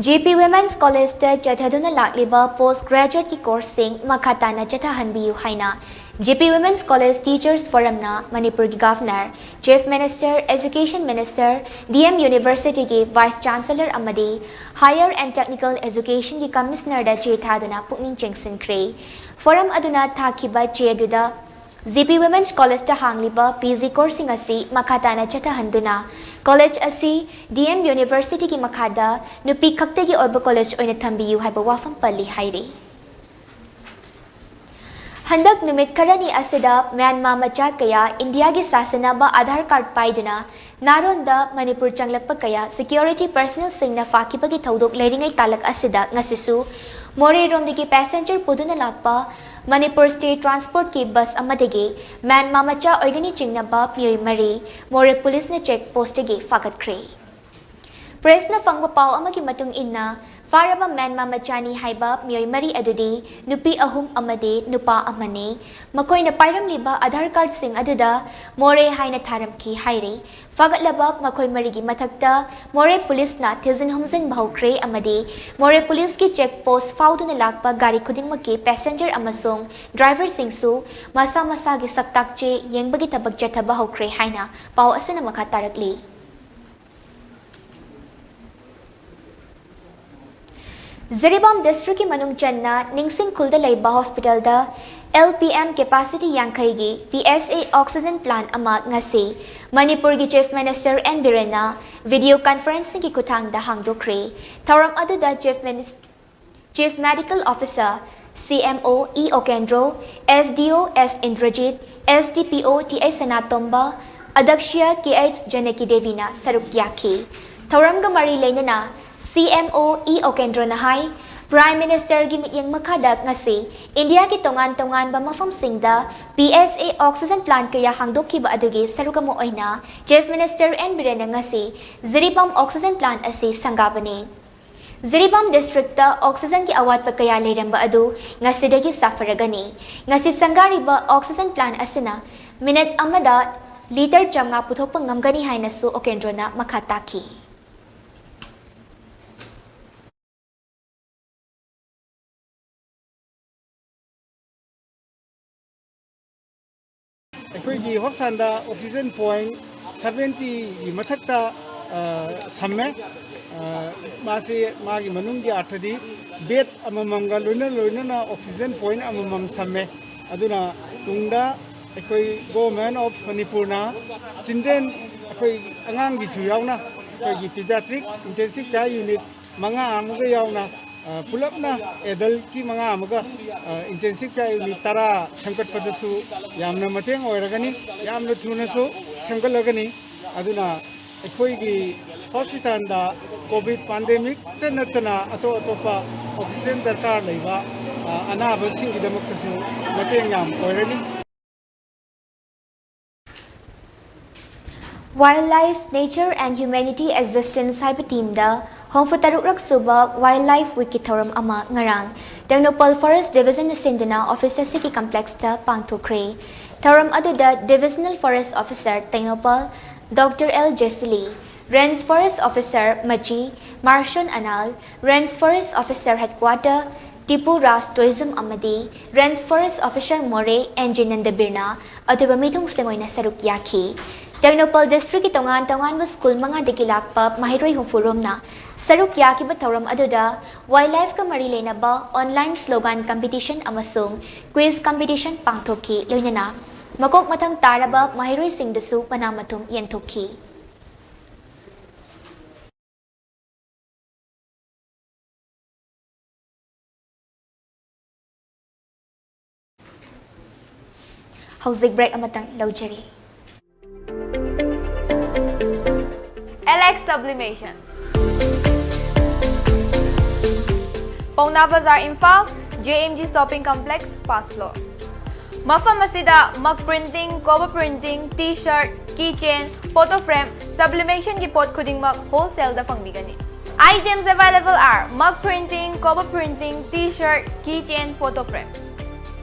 ꯖꯦ ꯄꯤ Women's Collegeꯇ ꯆꯠꯊꯗꯨꯅ ꯂꯥꯛꯂꯤꯕ post graduateꯀꯤ courseꯁꯤꯡ ꯃꯈꯥ ꯇꯥꯅ ꯆꯠꯊꯍꯟꯕꯤꯌꯨ ꯍꯥꯏꯅ ꯖꯦ ꯄꯤ Women's College Teachers Forumꯅ ꯃꯅꯤꯄꯨꯔꯒꯤ Governor, Chief Minister, Education Minister, D M Universityꯒꯤ Vice Chancellor ꯑꯃꯗꯤ Higher and Technical Educationꯒꯤ Commissionerꯗ ꯆꯦ ꯊꯥꯗꯨꯅ ꯄꯨꯛꯅꯤꯡ ꯆꯤꯡꯁꯤꯟꯈ꯭ꯔꯦ꯫ Forum ꯑꯗꯨꯅ ꯊꯥꯈꯤꯕ ꯆꯦ ꯑꯗꯨꯗ ꯖꯦ ꯄꯤ Women's Collegeꯇ ꯍꯥꯡꯂꯤꯕ P G courseꯁꯤꯡ ꯑꯁꯤ ꯃꯈꯥ ꯇꯥꯅ ꯆꯠꯊꯍꯟꯗꯨꯅ college ꯑꯁꯤ D M Universityꯒꯤ ꯃꯈꯥꯗ ꯅꯨꯄꯤ ꯈꯛꯇꯒꯤ ꯑꯣꯏꯕ college ꯑꯣꯏꯅ ꯊꯝꯕꯤꯌꯨ ꯍꯥꯏꯕ ꯋꯥꯐꯝ ꯄꯜꯂꯤ ꯍꯥꯏꯔꯤ꯫ ꯍꯟꯗꯛ ꯅꯨꯃꯤꯠ ꯈꯔꯅꯤ ꯑꯁꯤꯗ ꯃ꯭ꯌꯥꯟꯃꯥ ꯃꯆꯥ ꯀꯌꯥ ꯏꯟꯗꯤꯌꯥꯒꯤ ꯁꯥꯁꯟꯅꯕ Aadhaar card ꯄꯥꯏꯗꯨꯅ ꯅꯥꯔꯣꯟꯗ ꯃꯅꯤꯄꯨꯔ ꯆꯪꯂꯛꯄ ꯀꯌꯥ security personnelꯁꯤꯡꯅ ꯐꯥꯈꯤꯕꯒꯤ ꯊꯧꯗꯣꯛ ꯂꯩꯔꯤꯉꯩ ꯇꯥꯂꯛ ꯑꯁꯤꯗ ꯉꯁꯤꯁꯨ ꯃꯣꯔꯦꯔꯣꯝꯗꯒꯤ passenger ꯄꯨꯗꯨꯅ ꯂꯥꯛꯄ ꯃꯅꯤꯄꯨꯔ State Transportꯀꯤ bus ꯑꯃꯗꯒꯤ ꯃ꯭ꯌꯥꯟꯃꯥ ꯃꯆꯥ ꯑꯣꯏꯒꯅꯤ ꯆꯤꯡꯅꯕ ꯃꯤꯑꯣꯏ ꯃꯔꯤ ꯃꯣꯔꯦ policeꯅ check postꯇꯒꯤ ꯐꯥꯒꯠꯈ꯭ꯔꯦ꯫ Pressꯅ ꯐꯪꯕ ꯄꯥꯎ ꯑꯃꯒꯤ ꯃꯇꯨꯡ ꯏꯟꯅ, ꯐꯥꯔꯕ ꯃ꯭ꯌꯥꯟꯃꯥ ꯃꯆꯥꯅꯤ ꯍꯥꯏꯕ ꯃꯤꯑꯣꯏ ꯃꯔꯤ ꯑꯗꯨꯗꯤ ꯅꯨꯄꯤ ꯑꯍꯨꯝ ꯑꯃꯗꯤ ꯅꯨꯄꯥ ꯑꯃꯅꯤ꯫ ꯃꯈꯣꯏꯅ ꯄꯥꯏꯔꯝꯂꯤꯕ Aadhaar cardꯁꯤꯡ ꯑꯗꯨꯗ ꯃꯣꯔꯦ ꯍꯥꯏꯅ ꯊꯥꯔꯝꯈꯤ ꯍꯥꯏꯔꯤ꯫ ꯐꯥꯒꯠꯂꯕ ꯃꯈꯣꯏ ꯃꯔꯤꯒꯤ ꯃꯊꯛꯇ ꯃꯣꯔꯦ policeꯅ ꯊꯤꯖꯤꯟ ꯍꯨꯝꯖꯤꯟꯕ ꯍꯧꯈ꯭ꯔꯦ ꯑꯃꯗꯤ ꯃꯣꯔꯦ policeꯀꯤ check post ꯐꯥꯎꯗꯨꯅ ꯂꯥꯛꯄ ꯒꯥꯔꯤ ꯈꯨꯗꯤꯡꯃꯛꯀꯤ passenger ꯑꯃꯁꯨꯡ driverꯁꯤꯡꯁꯨ ꯃꯁꯥ ꯃꯁꯥꯒꯤ ꯁꯛꯇꯥꯛ ꯆꯦ ꯌꯦꯡꯕꯒꯤ ꯊꯕꯛ ꯆꯠꯊꯕ ꯍꯧꯈ꯭ꯔꯦ ꯍꯥꯏꯅ ꯄꯥꯎ ꯑꯁꯤꯅ ꯃꯈꯥ ꯇꯥꯔꯛꯂꯤ꯫ ꯖꯤꯔꯤꯕꯥꯝ districtꯀꯤ ꯃꯅꯨꯡ ꯆꯟꯅ ꯅꯤꯡꯁꯤꯡ ꯈꯨꯜꯗ ꯂꯩꯕ hospitalꯗ L P M capacity ꯌꯥꯡꯈꯩꯒꯤ P S A oxygen plant ꯑꯃ ꯉꯁꯤ ꯃꯅꯤꯄꯨꯔꯒꯤ Chief Minister N ꯕꯤꯔꯦꯟꯅ video conferencingꯒꯤ ꯈꯨꯠꯊꯥꯡꯗ ꯍꯥꯡꯗꯣꯛꯈ꯭ꯔꯦ꯫ ꯊꯧꯔꯝ ꯑꯗꯨꯗ Chief Minis-, Chief Medical Officer, C M O E ꯎꯀꯦꯟꯗ꯭ꯔꯣ, S D O S Indrajit, S D P O T I Sanatomba, ꯑꯗꯛꯁꯤꯌꯥ K H Janaki ꯗꯦꯕꯤꯅ ꯁꯔꯨꯛ ꯌꯥꯈꯤ꯫ ꯊꯧꯔꯝꯒ ꯃꯔꯤ ꯂꯩꯅꯅ C M O E ꯎꯀꯦꯟꯗ꯭ꯔꯣꯅ ꯍꯥꯏ, Prime Ministerꯒꯤ ꯃꯤꯠꯌꯦꯡ ꯃꯈꯥꯗ ꯉꯁꯤ ꯏꯟꯗꯤꯌꯥꯒꯤ ꯇꯣꯉꯥꯟ ꯇꯣꯉꯥꯟꯕ ꯃꯐꯝꯁꯤꯡꯗ P S A oxygen plant ꯀꯌꯥ ꯍꯥꯡꯗꯣꯛꯈꯤꯕ ꯑꯗꯨꯒꯤ ꯁꯔꯨꯛ ꯑꯃ ꯑꯣꯏꯅ Chief Minister N ꯕꯤꯔꯦꯟꯅ ꯉꯁꯤ ꯖꯤꯔꯤꯕꯥꯝ oxygen plant ꯑꯁꯤ ꯁꯪꯒꯥꯕꯅꯤ꯫ ꯖꯤꯔꯤꯕꯥꯝ ꯗꯤꯁꯇ꯭ꯔꯤꯛꯇ ꯑꯣꯛꯁꯤꯖꯟꯒꯤ ꯑꯋꯥꯠꯄ ꯀꯌꯥ ꯂꯩꯔꯝꯕ ꯑꯗꯨ ꯉꯁꯤꯗꯒꯤ ꯁꯥꯐꯔꯒꯅꯤ꯫ ꯉꯁꯤ ꯁꯪꯒꯥꯔꯤꯕ ꯑꯣꯛꯁꯤꯖꯟ ꯄ꯭ꯂꯥꯟ ꯑꯁꯤꯅ ꯃꯤꯅꯤꯠ ꯑꯃꯗ ꯂꯤꯇꯔ ꯆꯥꯝꯃꯉꯥ ꯄꯨꯊꯣꯛꯄ ꯉꯝꯒꯅꯤ ꯍꯥꯏꯅꯁꯨ ꯑꯣꯀꯦꯟꯗ꯭ꯔꯣꯅ ꯃꯈꯥ ꯇꯥꯈꯤ꯫ ꯑꯩꯈꯣꯏꯒꯤ ꯍꯣꯁꯄꯤꯇꯥꯜꯗ ꯑꯣꯛꯁꯤꯖꯟ ꯄꯣꯏꯟ ꯁꯚꯦꯟꯇꯤꯒꯤ ꯃꯊꯛꯇ, ꯑ, ꯁꯝꯃꯦ꯫ ꯑ, ꯃꯥꯁꯤ ꯃꯥꯒꯤ ꯃꯅꯨꯡꯒꯤ ꯑꯥꯔꯊꯗꯤ ꯕꯦꯗ ꯑꯃꯃꯝꯒ ꯂꯣꯏꯅ ꯂꯣꯏꯅꯅ ꯑꯣꯛꯁꯤꯖꯟ ꯄꯣꯏꯟ ꯑꯃꯃꯝ ꯁꯝꯃꯦ꯫ ꯑꯗꯨꯅ ꯇꯨꯡꯗ ꯑꯩꯈꯣꯏ Government of ꯃꯅꯤꯄꯨꯔꯅ ꯆꯤꯜꯗ꯭ꯔꯦꯟ, ꯑꯩꯈꯣꯏ ꯑꯉꯥꯡꯒꯤꯁꯨ ꯌꯥꯎꯅ, ꯑꯩꯈꯣꯏꯒꯤ ꯄꯤꯗꯤꯌꯥꯇ꯭ꯔꯤꯛ ꯏꯟꯇꯦꯟꯁꯤꯞ ꯀꯦꯌꯔ ꯌꯨꯅꯤꯠ ꯃꯉꯥ ꯑꯃꯒ ꯌꯥꯎꯅ, ꯑ, ꯄꯨꯂꯞꯅ ꯑꯦꯗꯜꯠꯀꯤ ꯃꯉꯥ ꯑꯃꯒ, ꯑ, ꯏꯟꯇꯦꯟꯁꯤꯞ ꯀꯦꯌꯔ ꯌꯨꯅꯤꯠ ꯇꯔꯥ ꯁꯦꯝꯒꯠꯄꯗꯁꯨ ꯌꯥꯝꯅ ꯃꯇꯦꯡ ꯑꯣꯏꯔꯒꯅꯤ, ꯌꯥꯝꯅ ꯊꯨꯅꯁꯨ ꯁꯦꯝꯒꯠꯂꯒꯅꯤ꯫ ꯑꯗꯨꯅ ꯑꯩꯈꯣꯏꯒꯤ ꯍꯣꯁꯄꯤꯇꯥꯜꯗ ꯀꯣꯚꯤꯗ ꯄꯥꯟꯗꯦꯃꯤꯛꯇ ꯅꯠꯇꯅ ꯑꯇꯣꯞ ꯑꯇꯣꯞꯄ ꯑꯣꯛꯁꯤꯖꯦꯟ ꯗꯔꯀꯥꯔ ꯂꯩꯕ, ꯑ, ꯑꯅꯥꯕꯁꯤꯡꯒꯤꯗꯃꯛꯇꯁꯨ ꯃꯇꯦꯡ ꯌꯥꯝ ꯑꯣꯏꯔꯅꯤ꯫ Wildlife, Nature and Humanity Existence ꯍꯥꯏꯕ ꯊꯤꯝꯗ ꯍꯨꯝꯐꯨ ꯇꯔꯨꯛ ꯁꯨꯕ Wildlife Weekꯀꯤ ꯊꯧꯔꯝ ꯑꯃ ꯉꯔꯥꯡ ꯇꯦꯡꯅꯧꯄꯜ Forest Divisionꯅ ꯁꯤꯟꯗꯨꯅ ꯑꯣꯐꯤꯁ ꯑꯁꯤꯒꯤ complexꯇ ꯄꯥꯡꯊꯣꯛꯈ꯭ꯔꯦ꯫ ꯊꯧꯔꯝ ꯑꯗꯨꯗ Divisional Forest Officer Tengnoupal Doctor L ꯖꯦꯁꯤꯂꯤ, Range Forest Officer ꯃꯆꯤ ꯃꯥꯔꯁꯣꯟ Anal, Range Forest Officer Headquarter Tipu ꯔꯥꯖ ꯇꯣꯏꯖꯝ ꯑꯃꯗꯤ Range Forest Officer ꯃꯣꯔꯦ ꯑꯦꯟ ꯖꯦ ꯅꯟꯗꯕꯤꯔꯅ ꯑꯇꯣꯞꯄ ꯃꯤꯊꯨꯡꯁꯤꯡ ꯑꯣꯏꯅ ꯁꯔꯨꯛ ꯌꯥꯈꯤ꯫ ꯇꯦꯡꯅꯧꯄꯜ ꯗꯤꯁꯇ꯭ꯔꯤꯛꯀꯤ ꯇꯣꯉꯥꯟ ꯇꯣꯉꯥꯟꯕ ꯁ꯭ꯀꯨꯜ ꯃꯉꯥꯗꯒꯤ ꯂꯥꯛꯄ ꯃꯍꯩꯔꯣꯏ ꯍꯨꯝꯐꯨ ꯔꯣꯝꯅ ꯁꯔꯨꯛ ꯌꯥꯈꯤꯕ ꯊꯧꯔꯝ ꯑꯗꯨꯗ wildlifeꯀ ꯃꯔꯤ ꯂꯩꯅꯕ online slogan competition ꯑꯃꯁꯨꯡ quiz competition ꯄꯥꯡꯊꯣꯛꯈꯤ, ꯂꯣꯏꯅꯅ ꯃꯀꯣꯛ ꯃꯊꯪ ꯇꯥꯔꯕ ꯃꯍꯩꯔꯣꯏꯁꯤꯡꯗꯁꯨ ꯃꯅꯥ ꯃꯊꯨꯝ ꯌꯦꯟꯊꯣꯛꯈꯤ꯫ ꯍꯧꯖꯤꯛ break ꯑꯃꯇꯪ ꯂꯧꯖꯔꯤ꯫ Alex Sublimation, ꯄꯥꯎꯅꯥ ꯕꯖꯥꯔ, Imphal, J M G Shopping Complex, first floor꯫ ꯃꯐꯝ ꯑꯁꯤꯗ mug printing, cover printing, T-shirt, keychain, photo frame, sublimationꯒꯤ ꯄꯣꯠ ꯈꯨꯗꯤꯡꯃꯛ wholesaleꯗ ꯐꯪꯕꯤꯒꯅꯤ꯫ Items available are mug printing, cover printing, t-shirt, keychain, photo frame.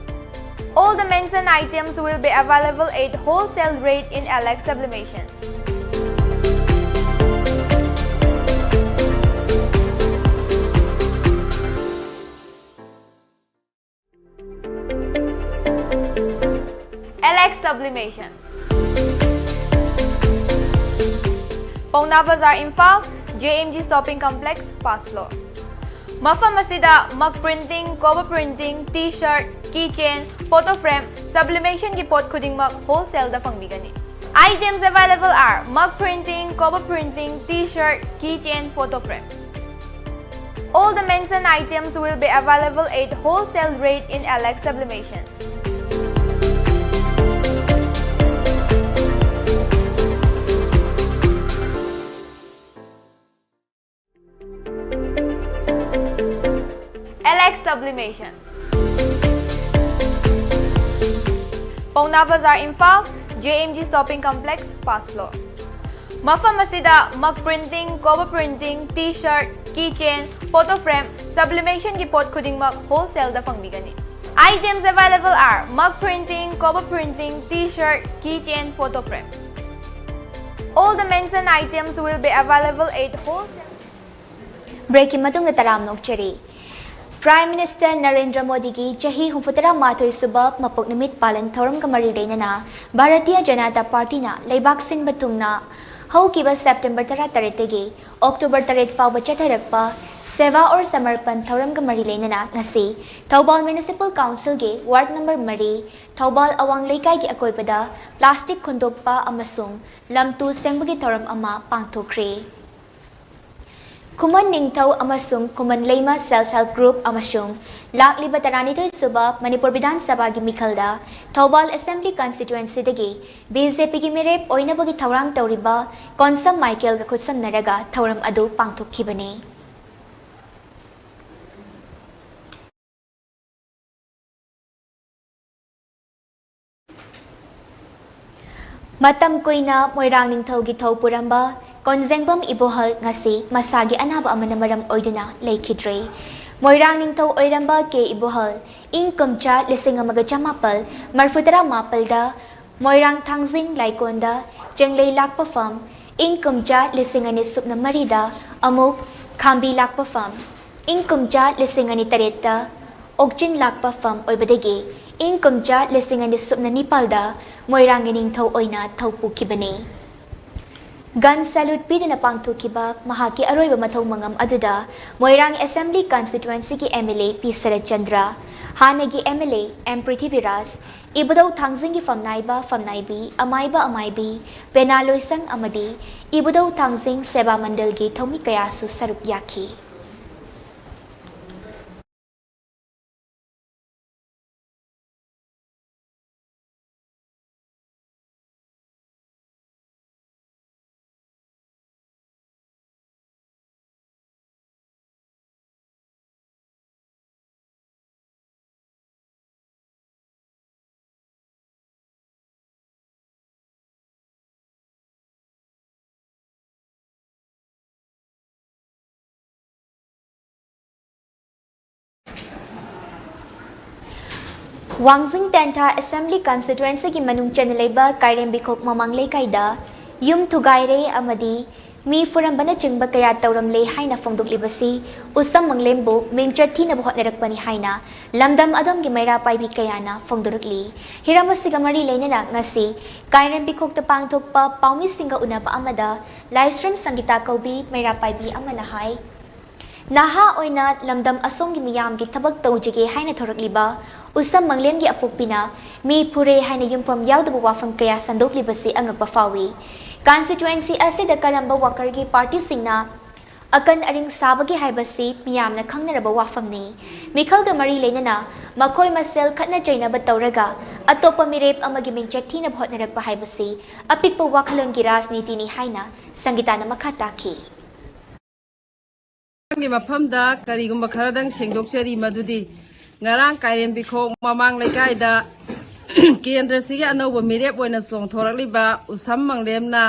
All the mentioned items will be available at wholesale rate in Alex Sublimation. Alex Sublimation. Paona Bazar, Imphal, J M G Shopping Complex, first floor. ꯃꯐꯝ ꯑꯁꯤꯗ mug printing, cover printing, t-shirt, keychain, photo frame, sublimation ꯒꯤ ꯄꯣꯠ ꯈꯨꯗꯤꯡꯃꯛ wholesale ꯗ ꯐꯪꯕꯤꯒꯅꯤ꯫ Items available are mug printing, cover printing, t-shirt, keychain, photo frame. All the mentioned items will be available at wholesale rate in Alex Sublimation. Alex Sublimation. Paona Bazar, Imphal, J M G Shopping Complex, first floor. ꯃꯐꯝ ꯑꯁꯤꯗ mug printing, cover printing, t-shirt, keychain, photo frame, sublimation ꯒꯤ ꯄꯣꯠ ꯈꯨꯗꯤꯡꯃꯛ wholesale ꯗ ꯐꯪꯕꯤꯒꯅꯤ꯫ Items available are mug printing, cover printing, t-shirt, keychain, photo frame. All the mentioned items will be available at wholesale. Break ꯀꯤ ꯃꯇꯨꯡꯗ ꯇꯔꯥꯝꯅ ꯑꯣꯛꯆꯔꯤ꯫ Prime Minister Narendra ꯃꯣꯗꯤꯒꯤ ꯆꯍꯤ ꯍꯨꯝꯐꯨꯇꯔꯥ ꯃꯥꯊꯣꯏ ꯁꯨꯕ ꯃꯄꯣꯛ ꯅꯨꯃꯤꯠ ꯄꯥꯂꯟ ꯊꯧꯔꯝꯒ ꯃꯔꯤ ꯂꯩꯅꯅ ꯚꯥꯔꯇꯤꯌ ꯖꯅꯇꯥ ꯄꯥꯔꯇꯤꯅ ꯂꯩꯕꯥꯛ ꯁꯤꯟꯕ ꯊꯨꯡꯅ ꯍꯧꯈꯤꯕ September ꯇꯔꯥꯇꯔꯦꯠꯇꯒꯤ October ꯇꯔꯦꯠ ꯐꯥꯎꯕ ꯆꯠꯊꯔꯛꯄ ꯁꯦꯕꯥ ꯑꯣꯔ ꯁꯃꯔꯄꯟ ꯊꯧꯔꯝꯒ ꯃꯔꯤ ꯂꯩꯅꯅ ꯉꯁꯤ ꯊꯧꯕꯥꯜ Municipal Council ꯒꯤ ward number ꯃꯔꯤ, ꯊꯧꯕꯥꯜ ꯑꯋꯥꯡ ꯂꯩꯀꯥꯏꯒꯤ ꯑꯀꯣꯏꯕꯗ plastic ꯈꯨꯟꯗꯣꯛꯄ ꯑꯃꯁꯨꯡ ꯂꯝ ꯇꯨ ꯁꯦꯡꯕꯒꯤ ꯊꯧꯔꯝ ꯑꯃ ꯄꯥꯡꯊꯣꯛꯈ꯭ꯔꯦ꯫ ꯈꯨꯃꯟ ꯅꯤꯡꯊꯧ ꯑꯃꯁꯨꯡ ꯈꯨꯃꯟ ꯂꯩꯃ Self Help Group ꯑꯃꯁꯨꯡ ꯂꯥꯛꯂꯤꯕ ꯇꯔꯥꯅꯤꯊꯣꯏ ꯁꯨꯕ ꯃꯅꯤꯄꯨꯔ ꯕꯤꯙꯥꯟ ꯁꯚꯥꯒꯤ ꯃꯤꯈꯜꯗ ꯊꯧꯕꯥꯜ Assembly Constituency ꯗꯒꯤ B J P ꯒꯤ ꯃꯤꯔꯦꯞ ꯑꯣꯏꯅꯕꯒꯤ ꯊꯧꯔꯥꯡ ꯇꯧꯔꯤꯕ ꯀꯣꯟꯁꯝ ꯃꯥꯏꯀꯦꯜꯒ ꯈꯨꯠꯁꯝꯅꯔꯒ ꯊꯧꯔꯝ ꯑꯗꯨ ꯄꯥꯡꯊꯣꯛꯈꯤꯕꯅꯤ꯫ ꯃꯇꯝ ꯀꯨꯏꯅ ꯃꯣꯏꯔꯥꯡ ꯅꯤꯡꯊꯧꯒꯤ ꯊꯧ ꯄꯨꯔꯝꯕ ꯀꯣꯟꯖꯦꯡꯕꯝ ꯏꯕꯣꯍꯜ ꯉꯁꯤ ꯃꯁꯥꯒꯤ ꯑꯅꯥꯕ ꯑꯃꯅ ꯃꯔꯝ ꯑꯣꯏꯗꯨꯅ ꯂꯩꯈꯤꯗ꯭ꯔꯦ꯫ ꯃꯣꯏꯔꯥꯡ ꯅꯤꯡꯊꯧ ꯑꯣꯏꯔꯝꯕ ꯀꯦ ꯏꯕꯣꯍꯜ ꯏꯪ ꯀꯨꯝꯖꯥ ꯂꯤꯁꯤꯡ ꯑꯃꯒ ꯆꯃꯥꯄꯜ ꯃꯔꯤꯐꯨꯇꯔꯥ ꯃꯥꯄꯜꯗ ꯃꯣꯏꯔꯥꯡ ꯊꯥꯡꯖꯤꯡ ꯂꯥꯏꯀꯣꯟꯗ ꯆꯦꯡꯂꯩ ꯂꯥꯛꯄ ꯐꯝ, ꯏꯪ ꯀꯨꯝꯖꯥ ꯂꯤꯁꯤꯡ ꯑꯅꯤ ꯁꯨꯞꯅ ꯃꯔꯤꯗ ꯑꯃꯨꯛ ꯈꯥꯝꯕꯤ ꯂꯥꯛꯄ ꯐꯝ, ꯏꯪ ꯀꯨꯝꯖꯥ ꯂꯤꯁꯤꯡ ꯑꯅꯤ ꯇꯔꯦꯠꯇ ꯑꯣꯛꯆꯤꯟ ꯂꯥꯛꯄ ꯐꯝ ꯑꯣꯏꯕꯗꯒꯤ ꯏꯪ ꯀꯨꯝꯖꯥ ꯂꯤꯁꯤꯡ ꯑꯅꯤ ꯁꯨꯞꯅ ꯅꯤꯄꯥꯜꯗ ꯃꯣꯏꯔꯥꯡꯒꯤ ꯅꯤꯡꯊꯧ ꯑꯣꯏꯅ ꯊꯧ ꯄꯨꯈꯤꯕꯅꯤ꯫ Gun salute ꯄꯤꯗꯨꯅ ꯄꯥꯡꯊꯣꯛꯈꯤꯕ ꯃꯍꯥꯛꯀꯤ ꯑꯔꯣꯏꯕ ꯃꯊꯧ ꯃꯉꯝ ꯑꯗꯨꯗ ꯃꯣꯏꯔꯥꯡ Assembly Constituencyꯒꯤ MLA ꯄꯤ ꯁꯔꯠꯆꯟꯗ꯭ꯔ, ꯍꯥꯟꯅꯒꯤ MLA ꯑꯦꯝ ꯄ꯭ꯔꯤꯊꯤꯕꯤꯔꯥꯖ, ꯏꯕꯨꯙꯧ ꯊꯥꯡꯖꯤꯡꯒꯤ ꯐꯝꯅꯥꯏꯕ ꯐꯝꯅꯥꯏꯕꯤ, ꯑꯃꯥꯏꯕ ꯑꯃꯥꯏꯕꯤ, ꯄꯦꯅꯥ ꯂꯣꯏꯁꯪ ꯑꯃꯗꯤ ꯏꯕꯨꯙꯧ ꯊꯥꯡꯖꯤꯡ ꯁꯦꯕꯥ ꯃꯟꯗꯜꯒꯤ ꯊꯧꯃꯤ ꯀꯌꯥꯁꯨ ꯁꯔꯨꯛ ꯌꯥꯈꯤ꯫ ꯋꯥꯡꯖꯤꯡ ꯇꯦꯟꯊꯥ Assembly Constituencyꯒꯤ ꯃꯅꯨꯡ ꯆꯟꯅ ꯂꯩꯕ ꯀꯥꯏꯔꯦꯝꯕꯤꯈꯣꯛ ꯃꯃꯥꯡ ꯂꯩꯀꯥꯏꯗ ꯌꯨꯝ ꯊꯨꯒꯥꯏꯔꯦ ꯑꯃꯗꯤ ꯃꯤ ꯐꯨꯔꯝꯕꯅꯆꯤꯡꯕ ꯀꯌꯥ ꯇꯧꯔꯝꯂꯦ ꯍꯥꯏꯅ ꯐꯣꯡꯗꯣꯛꯂꯤꯕꯁꯤ ꯎꯁꯝ ꯃꯪꯂꯦꯝꯕꯨ ꯃꯤꯡꯆꯠ ꯊꯤꯅꯕ ꯍꯣꯠꯅꯔꯛꯄꯅꯤ ꯍꯥꯏꯅ ꯂꯝꯗꯝ ꯑꯗꯣꯝꯒꯤ ꯃꯩꯔꯥ ꯄꯥꯏꯕꯤ ꯀꯌꯥꯅ ꯐꯣꯡꯗꯣꯔꯛꯂꯤ꯫ ꯍꯤꯔꯝ ꯑꯁꯤꯒ ꯃꯔꯤ ꯂꯩꯅꯅ ꯉꯁꯤ ꯀꯥꯏꯔꯦꯝꯕꯤꯈꯣꯛꯇ ꯄꯥꯡꯊꯣꯛꯄ ꯄꯥꯎꯃꯤꯁꯤꯡꯒ ꯎꯅꯕ ꯑꯃꯗ ꯂꯥꯏꯁ꯭ꯔꯝ ꯁꯪꯒꯤꯇꯥ ꯀꯧꯕꯤ ꯃꯩꯔꯥ ꯄꯥꯏꯕꯤ ꯑꯃꯅ ꯍꯥꯏ, ꯅꯍꯥ ꯑꯣꯏꯅ ꯂꯝꯗꯝ ꯑꯁꯣꯝꯒꯤ ꯃꯤꯌꯥꯝꯒꯤ ꯊꯕꯛ ꯇꯧꯖꯒꯦ ꯍꯥꯏꯅ ꯊꯣꯔꯛꯂꯤꯕ ꯎꯁꯝ ꯃꯪꯂꯦꯝꯒꯤ ꯑꯄꯣꯛꯄꯤꯅ ꯃꯤ ꯐꯨꯔꯦ ꯍꯥꯏꯅ ꯌꯨꯝꯐꯝ ꯌꯥꯎꯗꯕ ꯋꯥꯐꯝ ꯀꯌꯥ ꯁꯟꯗꯣꯛꯂꯤꯕꯁꯤ ꯑꯉꯛꯄ ꯐꯥꯎꯏ꯫ Constituency ꯑꯁꯤꯗ ꯀꯔꯝꯕ ꯋꯥꯀꯔꯒꯤ ꯄꯥꯔꯇꯤꯁꯤꯡꯅ ꯑꯀꯟ ꯑꯔꯤꯡ ꯁꯥꯕꯒꯦ ꯍꯥꯏꯕꯁꯤ ꯃꯤꯌꯥꯝꯅ ꯈꯪꯅꯔꯕ ꯋꯥꯐꯝꯅꯤ꯫ ꯃꯤꯈꯜꯒ ꯃꯔꯤ ꯂꯩꯅꯅ ꯃꯈꯣꯏ ꯃꯁꯦꯜ ꯈꯠꯅ ꯆꯩꯅꯕ ꯇꯧꯔꯒ ꯑꯇꯣꯞꯄ ꯃꯤꯔꯦꯞ ꯑꯃꯒꯤ ꯃꯤꯡꯆꯠ ꯊꯤꯅꯕ ꯍꯣꯠꯅꯔꯛꯄ ꯍꯥꯏꯕꯁꯤ ꯑꯄꯤꯛꯄ ꯋꯥꯈꯜꯂꯣꯟꯒꯤ ꯔꯥꯖꯅꯤꯇꯤꯅꯤ ꯍꯥꯏꯅ ꯁꯪꯒꯤꯇꯥꯅ ꯃꯈꯥ ꯇꯥꯈꯤ꯫ ꯒꯤ ꯃꯐꯝꯗ ꯀꯔꯤꯒꯨꯝꯕ ꯈꯔꯗꯪ ꯁꯦꯡꯗꯣꯛꯆꯔꯤ, ꯃꯗꯨꯗꯤ ꯉꯔꯥꯡ ꯀꯥꯏꯔꯦꯝꯕꯤꯈꯣꯛ ꯃꯃꯥꯡ ꯂꯩꯀꯥꯏꯗ ꯀꯦꯟꯗ꯭ꯔꯁꯤꯒꯤ ꯑꯅꯧꯕ ꯃꯤꯔꯦꯞ ꯑꯣꯏꯅ ꯆꯣꯡꯊꯣꯔꯛꯂꯤꯕ ꯎꯁꯝ ꯃꯪꯂꯦꯝꯅ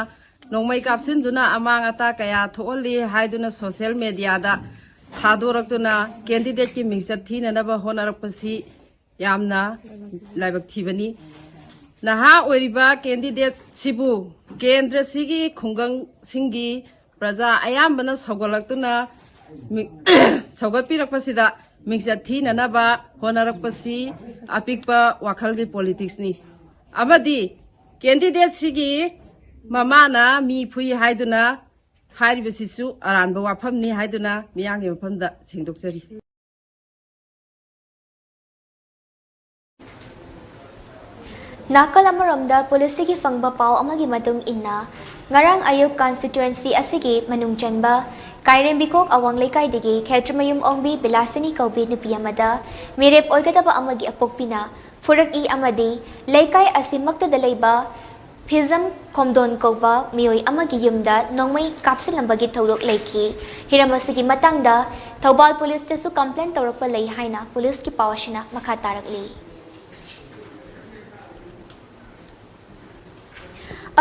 ꯅꯣꯡꯃꯩ ꯀꯥꯞꯁꯤꯟꯗꯨꯅ ꯑꯃꯥꯡ ꯑꯇꯥ ꯀꯌꯥ ꯊꯣꯛꯍꯜꯂꯤ ꯍꯥꯏꯗꯨꯅ ꯁꯣꯁꯤꯌꯦꯜ ꯃꯦꯗꯤꯌꯥꯗ ꯊꯥꯗꯣꯔꯛꯇꯨꯅ ꯀꯦꯟꯗꯤꯗꯦꯠꯀꯤ ꯃꯤꯡꯆꯠ ꯊꯤꯅꯅꯕ ꯍꯣꯠꯅꯔꯛꯄꯁꯤ ꯌꯥꯝꯅ ꯂꯥꯏꯕꯛ ꯊꯤꯕꯅꯤ꯫ ꯅꯍꯥ ꯑꯣꯏꯔꯤꯕ ꯀꯦꯟꯗꯤꯗꯦꯠꯁꯤꯕꯨ ꯀꯦꯟꯗ꯭ꯔꯁꯤꯒꯤ ꯈꯨꯡꯒꯪꯁꯤꯡꯒꯤ ꯄ꯭ꯔꯖꯥ ꯑꯌꯥꯝꯕꯅ ꯁꯧꯒꯠꯂꯛꯇꯨꯅ ꯃꯤ-, ꯁꯧꯒꯠꯄꯤꯔꯛꯄꯁꯤꯗ ꯃꯤꯡꯆꯠ ꯊꯤꯅꯅꯕ ꯍꯣꯠꯅꯔꯛꯄꯁꯤ ꯑꯄꯤꯛꯄ ꯋꯥꯈꯜꯒꯤ ꯄꯣꯂꯤꯇꯤꯛꯁꯅꯤ꯫ ꯑꯃꯗꯤ ꯀꯦꯟꯗꯤꯗꯦꯠꯁꯤꯒꯤ ꯃꯃꯥꯅ ꯃꯤ ꯐꯨꯏ ꯍꯥꯏꯗꯨꯅ ꯍꯥꯏꯔꯤꯕꯁꯤꯁꯨ ꯑꯔꯥꯟꯕ ꯋꯥꯐꯝꯅꯤ ꯍꯥꯏꯗꯨꯅ ꯃꯤꯌꯥꯝꯒꯤ ꯃꯐꯝꯗ ꯁꯦꯡꯗꯣꯛꯆꯔꯤ꯫ ꯅꯥꯀꯜ ꯑꯃꯔꯣꯝꯗ ꯄꯨꯂꯤꯁꯇꯒꯤ ꯐꯪꯕ ꯄꯥꯎ ꯑꯃꯒꯤ ꯃꯇꯨꯡ ꯏꯟꯅ, ꯉꯔꯥꯡ ꯑꯌꯨꯛ ꯀꯟꯁꯇꯤꯇ꯭ꯋꯦꯟꯁꯤ ꯑꯁꯤꯒꯤ ꯃꯅꯨꯡ ꯆꯟꯕ ꯀꯥꯏꯔꯦꯝꯕꯤꯈꯣꯛ ꯑꯋꯥꯡ ꯂꯩꯀꯥꯏꯗꯒꯤ ꯈꯦꯇ꯭ꯔꯤꯃꯌꯨꯝ ꯑꯣꯡꯕꯤ ꯕꯤꯂꯥꯁꯤꯅꯤ ꯀꯧꯕꯤ ꯅꯨꯄꯤ ꯑꯃꯗ ꯃꯤꯔꯦꯞ ꯑꯣꯏꯒꯗꯕ ꯑꯃꯒꯤ ꯑꯄꯣꯛꯄꯤꯅ ꯐꯨꯔꯛꯏ ꯑꯃꯗꯤ ꯂꯩꯀꯥꯏ ꯑꯁꯤꯃꯛꯇꯗ ꯂꯩꯕ ꯐꯤꯖꯝ ꯈꯣꯝꯗꯣꯟ ꯀꯧꯕ ꯃꯤꯑꯣꯏ ꯑꯃꯒꯤ ꯌꯨꯝꯗ ꯅꯣꯡꯃꯩ ꯀꯥꯞꯁꯤꯜꯂꯝꯕꯒꯤ ꯊꯧꯗꯣꯛ ꯂꯩꯈꯤ꯫ ꯍꯤꯔꯝ ꯑꯁꯤꯒꯤ ꯃꯇꯥꯡꯗ ꯊꯧꯕꯥꯜ ꯄꯨꯂꯤꯁꯇꯁꯨ ꯀꯝꯄ꯭ꯂꯦꯟ ꯇꯧꯔꯛꯄ ꯂꯩ ꯍꯥꯏꯅ ꯄꯨꯂꯤꯁꯀꯤ ꯄꯥꯎ ꯑꯁꯤꯅ ꯃꯈꯥ ꯇꯥꯔꯛꯂꯤ꯫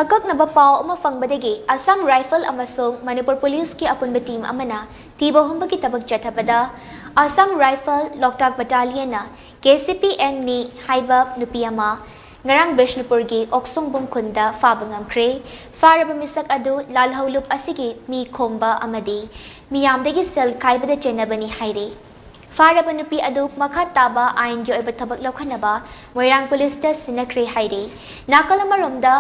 ꯑꯀꯛꯅꯕ ꯄꯥꯎ ꯑꯃ ꯐꯪꯕꯗꯒꯤ ꯑꯁꯥꯝ ꯔꯥꯏꯐꯜ ꯑꯃꯁꯨꯡ ꯃꯅꯤꯄꯨꯔ ꯄꯨꯂꯤꯁꯀꯤ ꯑꯄꯨꯟꯕ ꯇꯤꯝ ꯑꯃꯅ ꯊꯤꯕ ꯍꯨꯝꯕꯒꯤ ꯊꯕꯛ ꯆꯠꯊꯕꯗ ꯑꯁꯥꯝ ꯔꯥꯏꯐꯜ ꯂꯣꯛꯇꯥꯛ ꯕꯠꯇꯥꯂꯤꯌꯟꯅ ꯀꯦ ꯁꯤ ꯄꯤ ꯑꯦꯟꯅꯤ ꯍꯥꯏꯕ ꯅꯨꯄꯤ ꯑꯃ ꯉꯔꯥꯡ ꯕꯤꯁꯅꯨꯄꯨꯔꯒꯤ ꯑꯣꯛꯁꯣꯡꯕꯨꯡ ꯈꯨꯟꯗ ꯐꯥꯕ ꯉꯝꯈ꯭ꯔꯦ꯫ ꯐꯥꯔꯕ ꯃꯤꯁꯛ ꯑꯗꯨ ꯂꯥꯜꯍꯧꯂꯨꯞ ꯑꯁꯤꯒꯤ ꯃꯤ ꯈꯣꯝꯕ ꯑꯃꯗꯤ ꯃꯤꯌꯥꯝꯗꯒꯤ ꯁꯦꯜ ꯈꯥꯏꯕꯗ ꯆꯦꯟꯅꯕꯅꯤ ꯍꯥꯏꯔꯤ꯫ ꯐꯥꯔꯕ ꯅꯨꯄꯤ ꯑꯗꯨ ꯃꯈꯥ ꯇꯥꯕ ꯑꯥꯏꯟꯒꯤ ꯑꯣꯏꯕ ꯊꯕꯛ ꯂꯧꯈꯠꯅꯕ ꯃꯣꯏꯔꯥꯡ ꯄꯨꯂꯤꯁꯇ ꯁꯤꯟꯅꯈ꯭ꯔꯦ ꯍꯥꯏꯔꯤ꯫ ꯅꯥꯀꯜ ꯑꯃꯔꯣꯝꯗ,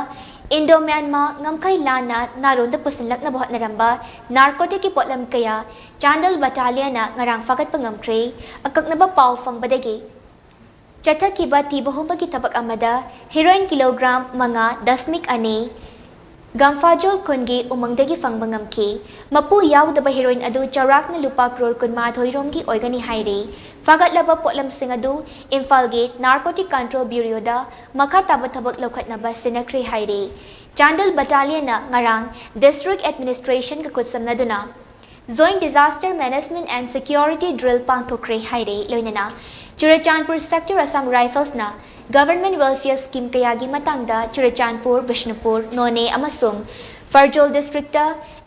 ꯏꯟꯗꯣ ꯃ꯭ꯌꯥꯟꯃꯥ ꯉꯝꯈꯩ ꯂꯥꯟꯅ ꯅꯥꯔꯣꯟꯗ ꯄꯨꯁꯤꯜꯂꯛꯅꯕ ꯍꯣꯠꯅꯔꯝꯕ ꯅꯥꯔꯀꯣꯇꯤꯛꯀꯤ ꯄꯣꯠꯂꯝ ꯀꯌꯥ ꯆꯥꯟꯗꯦꯜ ꯕꯠꯇꯥꯂꯤꯌꯟꯅ ꯉꯔꯥꯡ ꯐꯥꯒꯠꯄ ꯉꯝꯈ꯭ꯔꯦ꯫ ꯑꯀꯛꯅꯕ ꯄꯥꯎ ꯐꯪꯕꯗꯒꯤ ꯆꯠꯊꯈꯤꯕ ꯊꯤꯕ ꯍꯨꯝꯕꯒꯤ ꯊꯕꯛ ꯑꯃꯗ ꯍꯦꯔꯣꯏꯟ ꯀꯤꯂꯣꯒ꯭ꯔꯥꯝ ꯃꯉꯥ ꯗꯁꯃꯤꯛ ꯑꯅꯤ, ꯒꯝꯐꯥꯖꯣꯜ ꯈꯨꯟꯒꯤ ꯎꯃꯪꯗꯒꯤ ꯐꯪꯕ ꯉꯝꯈꯤ꯫ ꯃꯄꯨ ꯌꯥꯎꯗꯕ ꯍꯦꯔꯣꯏꯟ ꯑꯗꯨ ꯆꯥꯎꯔꯥꯛꯅ ꯂꯨꯄꯥ ꯀ꯭ꯔꯣꯔ ꯀꯨꯟꯃꯥꯊꯣꯏ ꯔꯣꯝꯒꯤ ꯑꯣꯏꯒꯅꯤ ꯍꯥꯏꯔꯤ꯫ ꯐꯥꯒꯠꯂꯕ ꯄꯣꯠꯂꯝꯁꯤꯡ ꯑꯗꯨ ꯏꯝꯐꯥꯜꯒꯤ ꯅꯥꯔꯀꯣꯇꯤꯛ ꯀꯟꯇ꯭ꯔꯣꯜ ꯕ꯭ꯌꯨꯔꯣꯗ ꯃꯈꯥ ꯇꯥꯕ ꯊꯕꯛ ꯂꯧꯈꯠꯅꯕ ꯁꯤꯟꯅꯈ꯭ꯔꯦ ꯍꯥꯏꯔꯤ꯫ ꯆꯥꯟꯗꯦꯜ ꯕꯠꯇꯥꯂꯤꯌꯟꯅ ꯉꯔꯥꯡ ꯗꯤꯁꯇ꯭ꯔꯤꯛ ꯑꯦꯗꯃꯤꯅꯤꯁꯇ꯭ꯔꯦꯁꯟꯒ ꯈꯨꯠꯁꯝꯅꯗꯨꯅ Joint Disaster Management and Security Drill ꯄꯥꯡꯊꯣꯛꯈ꯭ꯔꯦ ꯍꯥꯏꯔꯦ꯫ ꯂꯣꯏꯅꯅ Churachandpur Sector Assam Riflesꯅ Government Welfare Scheme ꯀꯌꯥꯒꯤ ꯃꯇꯥꯡꯗ ꯆꯨꯔꯆꯥꯟꯄꯨꯔ, ꯕꯤꯁꯅꯨꯄꯨꯔ, ꯅꯣꯅꯦ ꯑꯃꯁꯨꯡ ꯐꯔꯖꯣꯜ ꯗꯤꯁꯇ꯭ꯔꯤꯛꯇ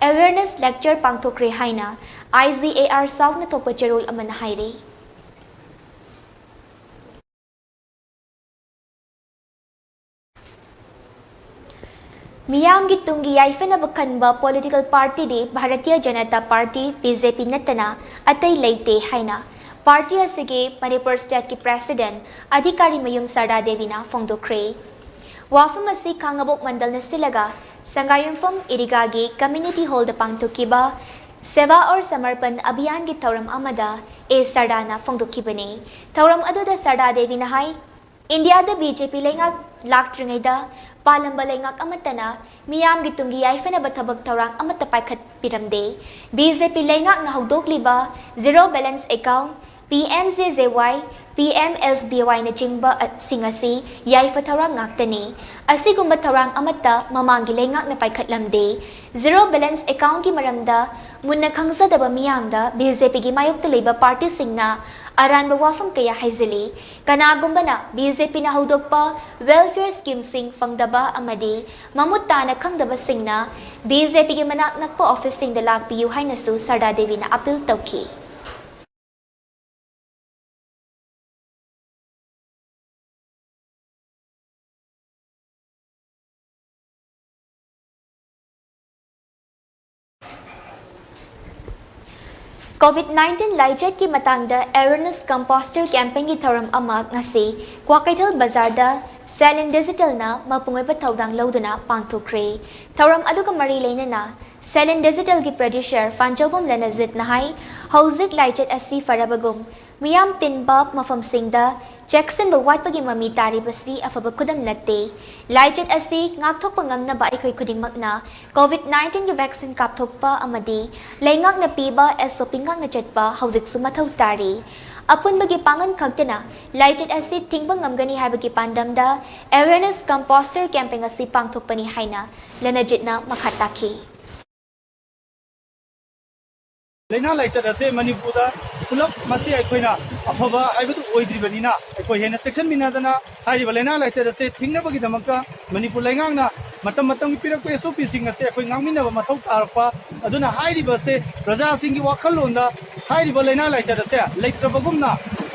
ꯑꯦꯋꯦꯌꯔꯅꯦꯁ ꯂꯦꯛꯆꯔ ꯄꯥꯡꯊꯣꯛꯈ꯭ꯔꯦ ꯍꯥꯏꯅ ꯑꯥꯏ ꯖꯤ ꯑꯦ ꯑꯥꯔ ꯁꯥꯎꯠꯅ ꯊꯣꯛꯄ ꯆꯦꯔꯣꯜ ꯑꯃꯅ ꯍꯥꯏꯔꯤ꯫ ꯃꯤꯌꯥꯝꯒꯤ ꯇꯨꯡꯒꯤ ꯌꯥꯏꯐꯅꯕ ꯈꯟꯕ political ꯄꯥꯔꯇꯤꯗꯤ Bharatiya Janata party, B J ꯄꯤ ꯅꯠꯇꯅ ꯑꯇꯩ ꯂꯩꯇꯦ ꯍꯥꯏꯅ ꯄꯥꯔꯇꯤ ꯑꯁꯤꯒꯤ ꯃꯅꯤꯄꯨꯔ ꯁ꯭ꯇꯦꯠꯀꯤ ꯄ꯭ꯔꯦꯁꯤꯗꯦꯟꯠ ꯑꯙꯤꯀꯥꯔꯤ ꯃꯌꯨꯝ ꯁꯔꯗꯥ ꯗꯦꯕꯤꯅ ꯐꯣꯡꯗꯣꯛꯈ꯭ꯔꯦ꯫ ꯋꯥꯐꯝ ꯑꯁꯤ ꯈꯥꯉꯕꯣꯛ ꯃꯟꯗꯜꯅ ꯁꯤꯜꯂꯒ ꯁꯉꯥꯏꯌꯨꯝꯐꯝ ꯏꯔꯤꯒꯥꯒꯤ ꯀꯝꯃ꯭ꯌꯨꯅꯤꯇꯤ ꯍꯣꯜꯗ ꯄꯥꯡꯊꯣꯛꯈꯤꯕ ꯁꯦꯕꯥ ꯑꯣꯔ ꯁꯃꯔꯄꯟ ꯑꯚꯤꯌꯥꯟꯒꯤ ꯊꯧꯔꯝ ꯑꯃꯗ ꯑꯦ ꯁꯔꯗꯥꯅ ꯐꯣꯡꯗꯣꯛꯈꯤꯕꯅꯤ꯫ ꯊꯧꯔꯝ ꯑꯗꯨꯗ ꯁꯔꯗꯥ ꯗꯦꯕꯤꯅ ꯍꯥꯏ, ꯏꯟꯗꯤꯌꯥꯗ ꯕꯤ ꯖꯦ ꯄꯤ ꯂꯩꯉꯥꯛ ꯂꯥꯛꯇ꯭ꯔꯤꯉꯩꯗ ꯄꯥꯜꯂꯝꯕ ꯂꯩꯉꯥꯛ ꯑꯃꯠꯇꯅ ꯃꯤꯌꯥꯝꯒꯤ ꯇꯨꯡꯒꯤ ꯌꯥꯏꯐꯅꯕ ꯊꯕꯛ ꯊꯧꯔꯥꯡ ꯑꯃꯠꯇ ꯄꯥꯏꯈꯠꯄꯤꯔꯝꯗꯦ꯫ ꯕꯤ ꯖꯦ ꯄꯤ ꯂꯩꯉꯥꯛꯅ ꯍꯧꯗꯣꯛꯂꯤꯕ zero balance account, P M J J Y, P M S B ꯋꯥꯏꯅꯆꯤꯡꯕ ꯁꯤꯡ ꯑꯁꯤ ꯌꯥꯏꯐ ꯊꯧꯔꯥꯡ ꯉꯥꯛꯇꯅꯤ꯫ ꯑꯁꯤꯒꯨꯝꯕ ꯊꯧꯔꯥꯡ ꯑꯃꯠꯇ ꯃꯃꯥꯡꯒꯤ ꯂꯩꯉꯥꯛꯅ ꯄꯥꯏꯈꯠꯂꯝꯗꯦ꯫ ꯖꯤꯔꯣ ꯕꯦꯂꯦꯟꯁ ꯑꯦꯀꯥꯎꯟꯠꯀꯤ ꯃꯔꯝꯗ ꯃꯨꯟꯅ ꯈꯪꯖꯗꯕ ꯃꯤꯌꯥꯝꯗ ꯕꯤ ꯖꯦ ꯄꯤꯒꯤ ꯃꯥꯌꯣꯛꯇ ꯂꯩꯕ ꯄꯥꯔꯇꯤꯁꯤꯡꯅ ꯑꯔꯥꯟꯕ ꯋꯥꯐꯝ ꯀꯌꯥ ꯍꯥꯏꯖꯤꯜꯂꯤ꯫ ꯀꯅꯥꯒꯨꯝꯕꯅ ꯕꯤ ꯖꯦ ꯄꯤꯅ ꯍꯧꯗꯣꯛꯄ ꯋꯦꯜꯐꯤꯌꯔ ꯁ꯭ꯀꯤꯝꯁꯤꯡ ꯐꯪꯗꯕ ꯑꯃꯗꯤ ꯃꯃꯨꯠ ꯇꯥꯅ ꯈꯪꯗꯕꯁꯤꯡꯅ ꯕꯤ ꯖꯦ ꯄꯤꯒꯤ ꯃꯅꯥꯛ ꯅꯛꯄ ꯑꯣꯐꯤꯁꯁꯤꯡꯗ ꯂꯥꯛꯄꯤꯌꯨ ꯍꯥꯏꯅꯁꯨ ꯁꯔꯗꯥ ꯗꯦꯕꯤꯅ ꯑꯄꯤꯜ ꯇꯧꯈꯤ꯫ ꯀꯣꯚꯤꯗ ꯅꯥꯏꯟꯇꯤꯟ ꯂꯥꯏꯆꯠꯀꯤ ꯃꯇꯥꯡꯗ ꯑꯦꯋꯦꯌꯔꯅꯦꯁ ꯀꯝ ꯄꯣꯁꯇꯔ ꯀꯦꯝꯄꯦꯟꯒꯤ ꯊꯧꯔꯝ ꯑꯃ ꯉꯁꯤ ꯀ꯭ꯋꯥꯀꯩꯊꯦꯜ ꯕꯖꯥꯔꯗ ꯁꯦꯂꯦꯟ ꯗꯤꯖꯤꯇꯦꯜꯅ ꯃꯄꯨꯡ ꯑꯣꯏꯕ ꯊꯧꯗꯥꯡ ꯂꯧꯗꯨꯅ ꯄꯥꯡꯊꯣꯛꯈ꯭ꯔꯦ꯫ ꯊꯧꯔꯝ ꯑꯗꯨꯒ ꯃꯔꯤ ꯂꯩꯅꯅ ꯁꯦꯂꯦꯟ ꯗꯤꯖꯤꯇꯦꯜꯒꯤ ꯄ꯭ꯔꯗ꯭ꯌꯨꯁꯔ ꯐꯥꯟꯆꯧꯕꯝ ꯂꯅꯖꯤꯠꯅ ꯍꯥꯏ, ꯍꯧꯖꯤꯛ ꯂꯥꯏꯆꯠ ꯑꯁꯤ ꯐꯔꯕꯒꯨꯝ ꯃꯤꯌꯥꯝ ꯇꯤꯟꯕ ꯃꯐꯝꯁꯤꯡꯗ ꯆꯦꯛꯁꯤꯟꯕ ꯋꯥꯠꯄꯒꯤ ꯃꯃꯤ ꯇꯥꯔꯤꯕꯁꯤ ꯑꯐꯕ ꯈꯨꯗꯝ ꯅꯠꯇꯦ꯫ ꯂꯥꯏꯆꯠ ꯑꯁꯤ ꯉꯥꯛꯊꯣꯛꯄ ꯉꯝꯅꯕ ꯑꯩꯈꯣꯏ ꯈꯨꯗꯤꯡꯃꯛꯅ ꯀꯣꯚꯤꯗ ꯅꯥꯏꯟꯇꯤꯟꯒꯤ ꯚꯦꯛꯁꯤꯟ ꯀꯥꯞꯊꯣꯛꯄ ꯑꯃꯗꯤ ꯂꯩꯉꯥꯛꯅ ꯄꯤꯕ ꯑꯦꯁ ꯑꯣ ꯄꯤ ꯉꯥꯛꯅ ꯆꯠꯄ ꯍꯧꯖꯤꯛꯁꯨ ꯃꯊꯧ ꯇꯥꯔꯤ꯫ ꯑꯄꯨꯟꯕꯒꯤ ꯄꯥꯡꯒꯜ ꯈꯛꯇꯅ ꯂꯥꯏꯆꯠ ꯑꯁꯤ ꯊꯤꯡꯕ ꯉꯝꯒꯅꯤ ꯍꯥꯏꯕꯒꯤ ꯄꯥꯟꯗꯝꯗ ꯑꯦꯋꯦꯌꯔꯅꯦꯁ ꯀꯝ ꯄꯣꯁꯇꯔ ꯀꯦꯝꯄꯦꯟ ꯑꯁꯤ ꯄꯥꯡꯊꯣꯛꯄꯅꯤ ꯍꯥꯏꯅ ꯂꯅꯖꯤꯠꯅ ꯃꯈꯥ ꯇꯥꯈꯤ꯫ ꯂꯥꯏꯅꯥ ꯂꯥꯏꯆꯠ ꯑꯁꯦ ꯃꯅꯤꯄꯨꯔꯗ ꯄꯨꯂꯞ ꯃꯁꯤ ꯑꯩꯈꯣꯏꯅ ꯑꯐꯕ ꯍꯥꯏꯕꯗꯨ ꯑꯣꯏꯗ꯭ꯔꯤꯕꯅꯤꯅ, ꯑꯩꯈꯣꯏ ꯍꯦꯟꯅ ꯆꯦꯛꯁꯤꯟꯃꯤꯟꯅꯗꯅ ꯍꯥꯏꯔꯤꯕ ꯂꯥꯏꯅꯥ ꯂꯥꯏꯆꯠ ꯑꯁꯦ ꯊꯤꯡꯅꯕꯒꯤꯗꯃꯛꯇ ꯃꯅꯤꯄꯨꯔ ꯂꯩꯉꯥꯛꯅ ꯃꯇꯝ ꯃꯇꯝꯒꯤ ꯄꯤꯔꯛꯄ S O P ꯁꯤꯡ ꯑꯁꯦ ꯑꯩꯈꯣꯏ ꯉꯥꯛꯃꯤꯟꯅꯕ ꯃꯊꯧ ꯇꯥꯔꯛꯄ ꯑꯗꯨꯅ ꯍꯥꯏꯔꯤꯕ ꯑꯁꯦ ꯄ꯭ꯔꯖꯥꯁꯤꯡꯒꯤ ꯋꯥꯈꯜꯂꯣꯟꯗ ꯍꯥꯏꯔꯤꯕ ꯂꯥꯏꯅꯥ ꯂꯥꯏꯆꯠ ꯑꯁꯦ ꯂꯩꯇ꯭ꯔꯕꯒꯨꯝꯅ,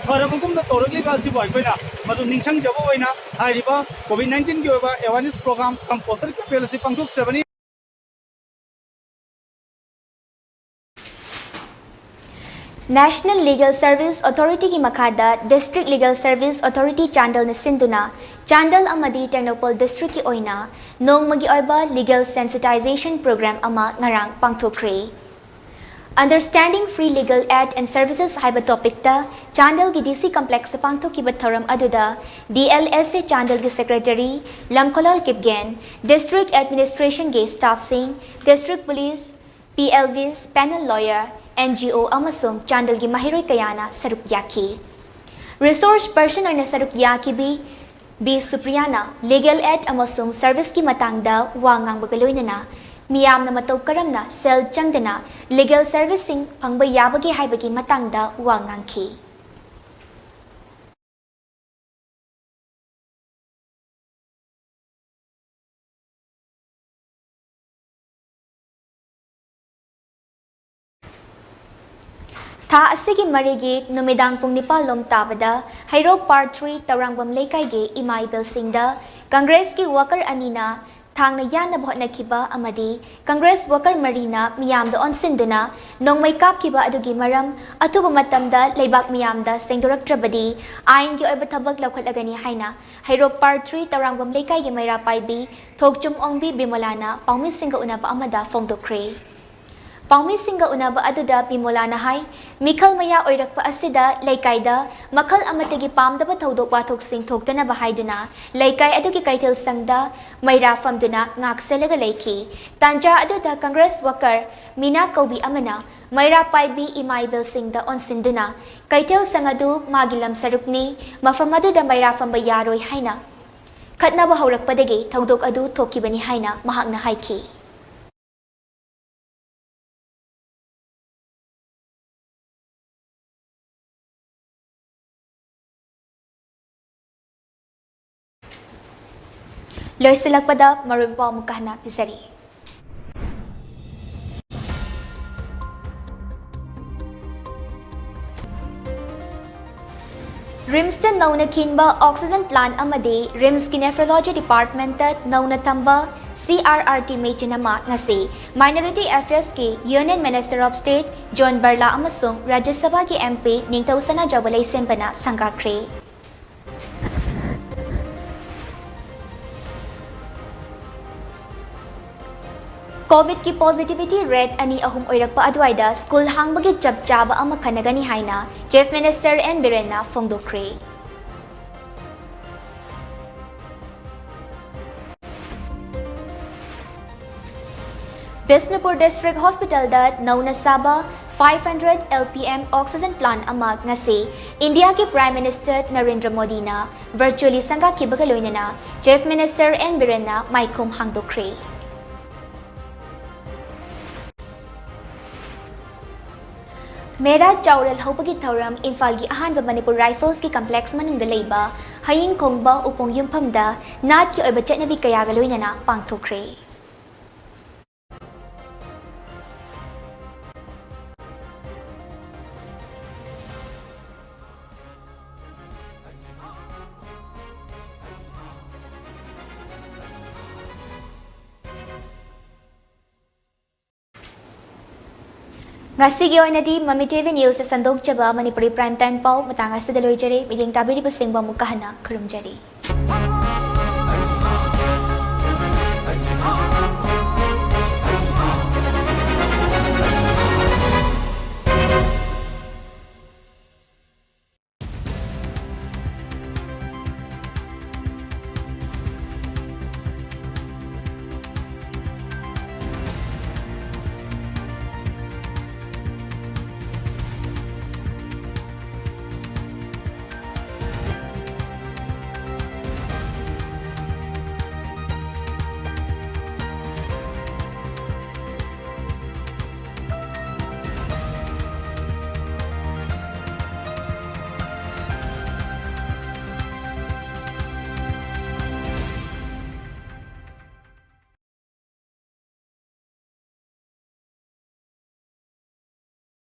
ꯐꯔꯕꯒꯨꯝꯅ ꯇꯧꯔꯛꯂꯤꯕ ꯑꯁꯤꯕꯨ ꯑꯩꯈꯣꯏꯅ ꯃꯗꯨ ꯅꯤꯡꯁꯤꯡꯖꯕ ꯑꯣꯏꯅ ꯍꯥꯏꯔꯤꯕ COVID nineteen ꯒꯤ ꯑꯣꯏꯕ awareness program cum poster campaign ꯑꯁꯤ ꯄꯥꯡꯊꯣꯛꯆꯕꯅꯤ꯫ National Legal Service Authority ꯒꯤ ꯃꯈꯥꯗ District Legal Service Authority ꯆꯥꯟꯗꯦꯜꯅ ꯁꯤꯟꯗꯨꯅ ꯆꯥꯟꯗꯦꯜ ꯑꯃꯗꯤ ꯇꯦꯡꯅꯧꯄꯜ district ꯀꯤ ꯑꯣꯏꯅ ꯅꯣꯡꯃꯒꯤ ꯑꯣꯏꯕ legal sensitization program ꯑꯃ ꯉꯔꯥꯡ ꯄꯥꯡꯊꯣꯛꯈ꯭ꯔꯦ꯫ Understanding Free Legal Aid and Services ꯍꯥꯏꯕ topic ꯇ ꯆꯥꯟꯗꯦꯜꯒꯤ D C complex ꯇ ꯄꯥꯡꯊꯣꯛꯈꯤꯕ ꯊꯧꯔꯝ ꯑꯗꯨꯗ D L S A ꯆꯥꯟꯗꯦꯜꯒꯤ secretary ꯂꯝꯈꯣꯂꯥꯜ ꯀꯤꯞꯒꯦꯟ, district administration ꯒꯤ staff ꯁꯤꯡ, district police, P L Vs, panel lawyer, N G O ꯑꯃꯁꯨꯡ ꯆꯥꯟꯗꯦꯜꯒꯤ ꯃꯍꯩꯔꯣꯏ ꯀꯌꯥꯅ ꯁꯔꯨꯛ ꯌꯥꯈꯤ꯫ Resource person ꯑꯣꯏꯅ ꯁꯔꯨꯛ ꯌꯥꯈꯤꯕꯤ ꯕꯤ ꯁꯨꯄ꯭ꯔꯤꯌꯥꯅ legal aid ꯑꯃꯁꯨꯡ service ꯀꯤ ꯃꯇꯥꯡꯗ ꯋꯥ ꯉꯥꯡꯕꯒ ꯂꯣꯏꯅꯅ ꯃꯤꯌꯥꯝꯅ ꯃꯇꯧ ꯀꯔꯝꯅ ꯁꯦꯜ ꯆꯪꯗꯅ legal service ꯁꯤꯡ ꯐꯪꯕ ꯌꯥꯕꯒꯦ ꯍꯥꯏꯕꯒꯤ ꯃꯇꯥꯡꯗ ꯋꯥ ꯉꯥꯡꯈꯤ꯫ ꯊꯥ ꯑꯁꯤꯒꯤ ꯃꯔꯤꯒꯤ ꯅꯨꯃꯤꯗꯥꯡ ꯄꯨꯡ ꯅꯤꯄꯥꯜ ꯂꯣꯝ ꯇꯥꯕꯗ ꯍꯩꯔꯣꯛ Part three ꯇꯧꯔꯥꯡꯕꯝ ꯂꯩꯀꯥꯏꯒꯤ ꯏꯃꯥ ꯏꯕꯦꯜꯁꯤꯡꯗ Congress ꯀꯤ worker ꯑꯅꯤꯅ ꯊꯥꯡꯅ ꯌꯥꯟꯅꯕ ꯍꯣꯠꯅꯈꯤꯕ ꯑꯃꯗꯤ Congress worker ꯃꯔꯤꯅ ꯃꯤꯌꯥꯝꯗ ꯑꯣꯟꯁꯤꯟꯗꯨꯅ ꯅꯣꯡꯃꯩ ꯀꯥꯞꯈꯤꯕ ꯑꯗꯨꯒꯤ ꯃꯔꯝ ꯑꯊꯨꯕ ꯃꯇꯝꯗ ꯂꯩꯕꯥꯛ ꯃꯤꯌꯥꯝꯗ ꯁꯦꯡꯗꯣꯔꯛꯇ꯭ꯔꯕꯗꯤ ꯑꯥꯏꯟꯒꯤ ꯑꯣꯏꯕ ꯊꯕꯛ ꯂꯧꯈꯠꯂꯒꯅꯤ ꯍꯥꯏꯅ ꯍꯩꯔꯣꯛ Part three ꯇꯧꯔꯥꯡꯕꯝ ꯂꯩꯀꯥꯏꯒꯤ ꯃꯩꯔꯥ ꯄꯥꯏꯕꯤ ꯊꯣꯛꯆꯨꯝ ꯑꯣꯡꯕꯤ ꯕꯤꯃꯣꯂꯥꯅ ꯄꯥꯎꯃꯤꯁꯤꯡꯒ ꯎꯅꯕ ꯑꯃꯗ ꯐꯣꯡꯗꯣꯛꯈ꯭ꯔꯦ꯫ ꯄꯥꯎꯃꯤꯁꯤꯡꯒ ꯎꯅꯕ ꯑꯗꯨꯗ ꯕꯤꯃꯣꯂꯥꯅ ꯍꯥꯏ, ꯃꯤꯈꯜ ꯃꯌꯥ ꯑꯣꯏꯔꯛꯄ ꯑꯁꯤꯗ ꯂꯩꯀꯥꯏꯗ ꯃꯈꯜ ꯑꯃꯠꯇꯒꯤ ꯄꯥꯝꯗꯕ ꯊꯧꯗꯣꯛ ꯋꯥꯊꯣꯛꯁꯤꯡ ꯊꯣꯛꯇꯅꯕ ꯍꯥꯏꯗꯨꯅ ꯂꯩꯀꯥꯏ ꯑꯗꯨꯒꯤ ꯀꯩꯊꯦꯜ ꯁꯪꯗ ꯃꯩꯔꯥ ꯐꯝꯗꯨꯅ ꯉꯥꯛ ꯁꯦꯜꯂꯒ ꯂꯩꯈꯤ꯫ ꯇꯥꯟꯖꯥ ꯑꯗꯨꯗ Congress worker ꯃꯤꯅꯥ ꯀꯧꯕꯤ ꯑꯃꯅ ꯃꯩꯔꯥ ꯄꯥꯏꯕꯤ ꯏꯃꯥ ꯏꯕꯦꯜꯁꯤꯡꯗ ꯑꯣꯟꯁꯤꯟꯗꯨꯅ ꯀꯩꯊꯦꯜ ꯁꯪ ꯑꯗꯨ ꯃꯥꯒꯤ ꯂꯝ ꯁꯔꯨꯛꯅꯤ, ꯃꯐꯝ ꯑꯗꯨꯗ ꯃꯩꯔꯥ ꯐꯝꯕ ꯌꯥꯔꯣꯏ ꯍꯥꯏꯅ ꯈꯠꯅꯕ ꯍꯧꯔꯛꯄꯗꯒꯤ ꯊꯧꯗꯣꯛ ꯑꯗꯨ ꯊꯣꯛꯈꯤꯕꯅꯤ ꯍꯥꯏꯅ ꯃꯍꯥꯛꯅ ꯍꯥꯏꯈꯤ꯫ ꯂꯣꯏꯁꯤꯜꯂꯛꯄꯗ ꯃꯔꯨꯑꯣꯏꯕ ꯄꯥꯎ ꯑꯃꯨꯛꯀ ꯍꯟꯅ ꯄꯤꯖꯔꯤ꯫ ꯔꯤꯝꯁꯇ ꯅꯧꯅ ꯈꯤꯟꯕ ꯑꯣꯛꯁꯤꯖꯟ ꯄ꯭ꯂꯥꯟꯠ ꯑꯃꯗꯤ ꯔꯤꯝꯁꯀꯤ ꯅꯦꯐ꯭ꯔꯣꯂꯣꯖꯤ ꯗꯤꯄꯥꯔꯠꯃꯦꯟꯠꯇ ꯅꯧꯅ ꯊꯝꯕ C R R T machine ꯑꯃ ꯉꯁꯤ ꯃꯥꯏꯅꯣꯔꯤꯇꯤ ꯑꯦꯐꯤꯌꯔꯁꯀꯤ union minister of state John Barla ꯑꯃꯁꯨꯡ ꯔꯥꯖ꯭ꯌ ꯁꯚꯥꯒꯤ ꯑꯦꯝ ꯄꯤ ꯅꯤꯡꯊꯧꯁꯅꯥ ꯖꯧꯕ ꯂꯩꯁꯦꯝꯕꯅ ꯁꯪꯒꯥꯈ꯭ꯔꯦ꯫ ꯀꯣꯚꯤꯗꯀꯤ ꯄꯣꯖꯤꯇꯤꯚꯤꯇꯤ ꯔꯦꯠ ꯑꯅꯤ ꯑꯍꯨꯝ ꯑꯣꯏꯔꯛꯄ ꯑꯗꯨꯋꯥꯏꯗ ꯁ꯭ꯀꯨꯜ ꯍꯥꯡꯕꯒꯤ ꯆꯞ ꯆꯥꯕ ꯑꯃ ꯈꯟꯅꯒꯅꯤ ꯍꯥꯏꯅ ꯆꯤꯐ ꯃꯤꯅꯤꯁꯇꯔ ꯑꯦꯟ ꯕꯤꯔꯦꯟꯅ ꯐꯣꯡꯗꯣꯛꯈ꯭ꯔꯦ꯫ ꯕꯤꯁꯅꯨꯄꯨꯔ ꯗꯤꯁꯇ꯭ꯔꯤꯛ ꯍꯣꯁꯄꯤꯇꯥꯜꯗ ꯅꯧꯅ ꯁꯥꯕ five hundred L P M oxygen plant ꯑꯃ ꯉꯁꯤ ꯏꯟꯗꯤꯌꯥꯒꯤ ꯄ꯭ꯔꯥꯏꯝ ꯃꯤꯅꯤꯁꯇꯔ ꯅꯔꯦꯟꯗ꯭ꯔ ꯃꯣꯗꯤꯅ ꯚꯔꯆꯨꯑꯦꯜꯂꯤ ꯁꯪꯒꯥꯈꯤꯕꯒ ꯂꯣꯏꯅꯅ ꯆꯤꯐ ꯃꯤꯅꯤꯁꯇꯔ ꯑꯦꯟ ꯕꯤꯔꯦꯟꯅ ꯃꯥꯏꯈꯨꯝ ꯍꯥꯡꯗꯣꯛꯈ꯭ꯔꯦ꯫ ꯃꯦꯔꯥ ꯆꯥꯎꯔꯦꯜ ꯍꯧꯕꯒꯤ ꯊꯧꯔꯝ ꯏꯝꯐꯥꯜꯒꯤ ꯑꯍꯥꯟꯕ ꯃꯅꯤꯄꯨꯔ ꯔꯥꯏꯐꯜꯁꯀꯤ ꯀꯝꯄ꯭ꯂꯦꯛꯁ ꯃꯅꯨꯡꯗ ꯂꯩꯕ ꯍꯌꯤꯡ ꯈꯣꯡꯕ ꯎꯄꯣꯡ ꯌꯨꯝꯐꯝꯗ ꯅꯥꯠꯀꯤ ꯑꯣꯏꯕ ꯆꯠꯅꯕꯤ ꯀꯌꯥꯒ ꯂꯣꯏꯅꯅ ꯄꯥꯡꯊꯣꯛꯈ꯭ꯔꯦ꯫ ꯉꯁꯤꯒꯤ ꯑꯣꯏꯅꯗꯤ ꯃꯃꯤ ꯇꯤ ꯚꯤ ꯅ꯭ꯌꯨꯁꯇ ꯁꯟꯗꯣꯛꯆꯕ ꯃꯅꯤꯄꯨꯔꯤ ꯄ꯭ꯔꯥꯏꯝ ꯇꯥꯏꯝ ꯄꯥꯎ ꯃꯇꯥꯡ ꯑꯁꯤꯗ ꯂꯣꯏꯖꯔꯦ꯫ ꯃꯤꯠꯌꯦꯡ ꯇꯥꯕꯤꯔꯤꯕꯁꯤꯡꯕꯨ ꯑꯃꯨꯛꯀ ꯍꯟꯅ ꯈꯨꯔꯨꯝꯖꯔꯤ꯫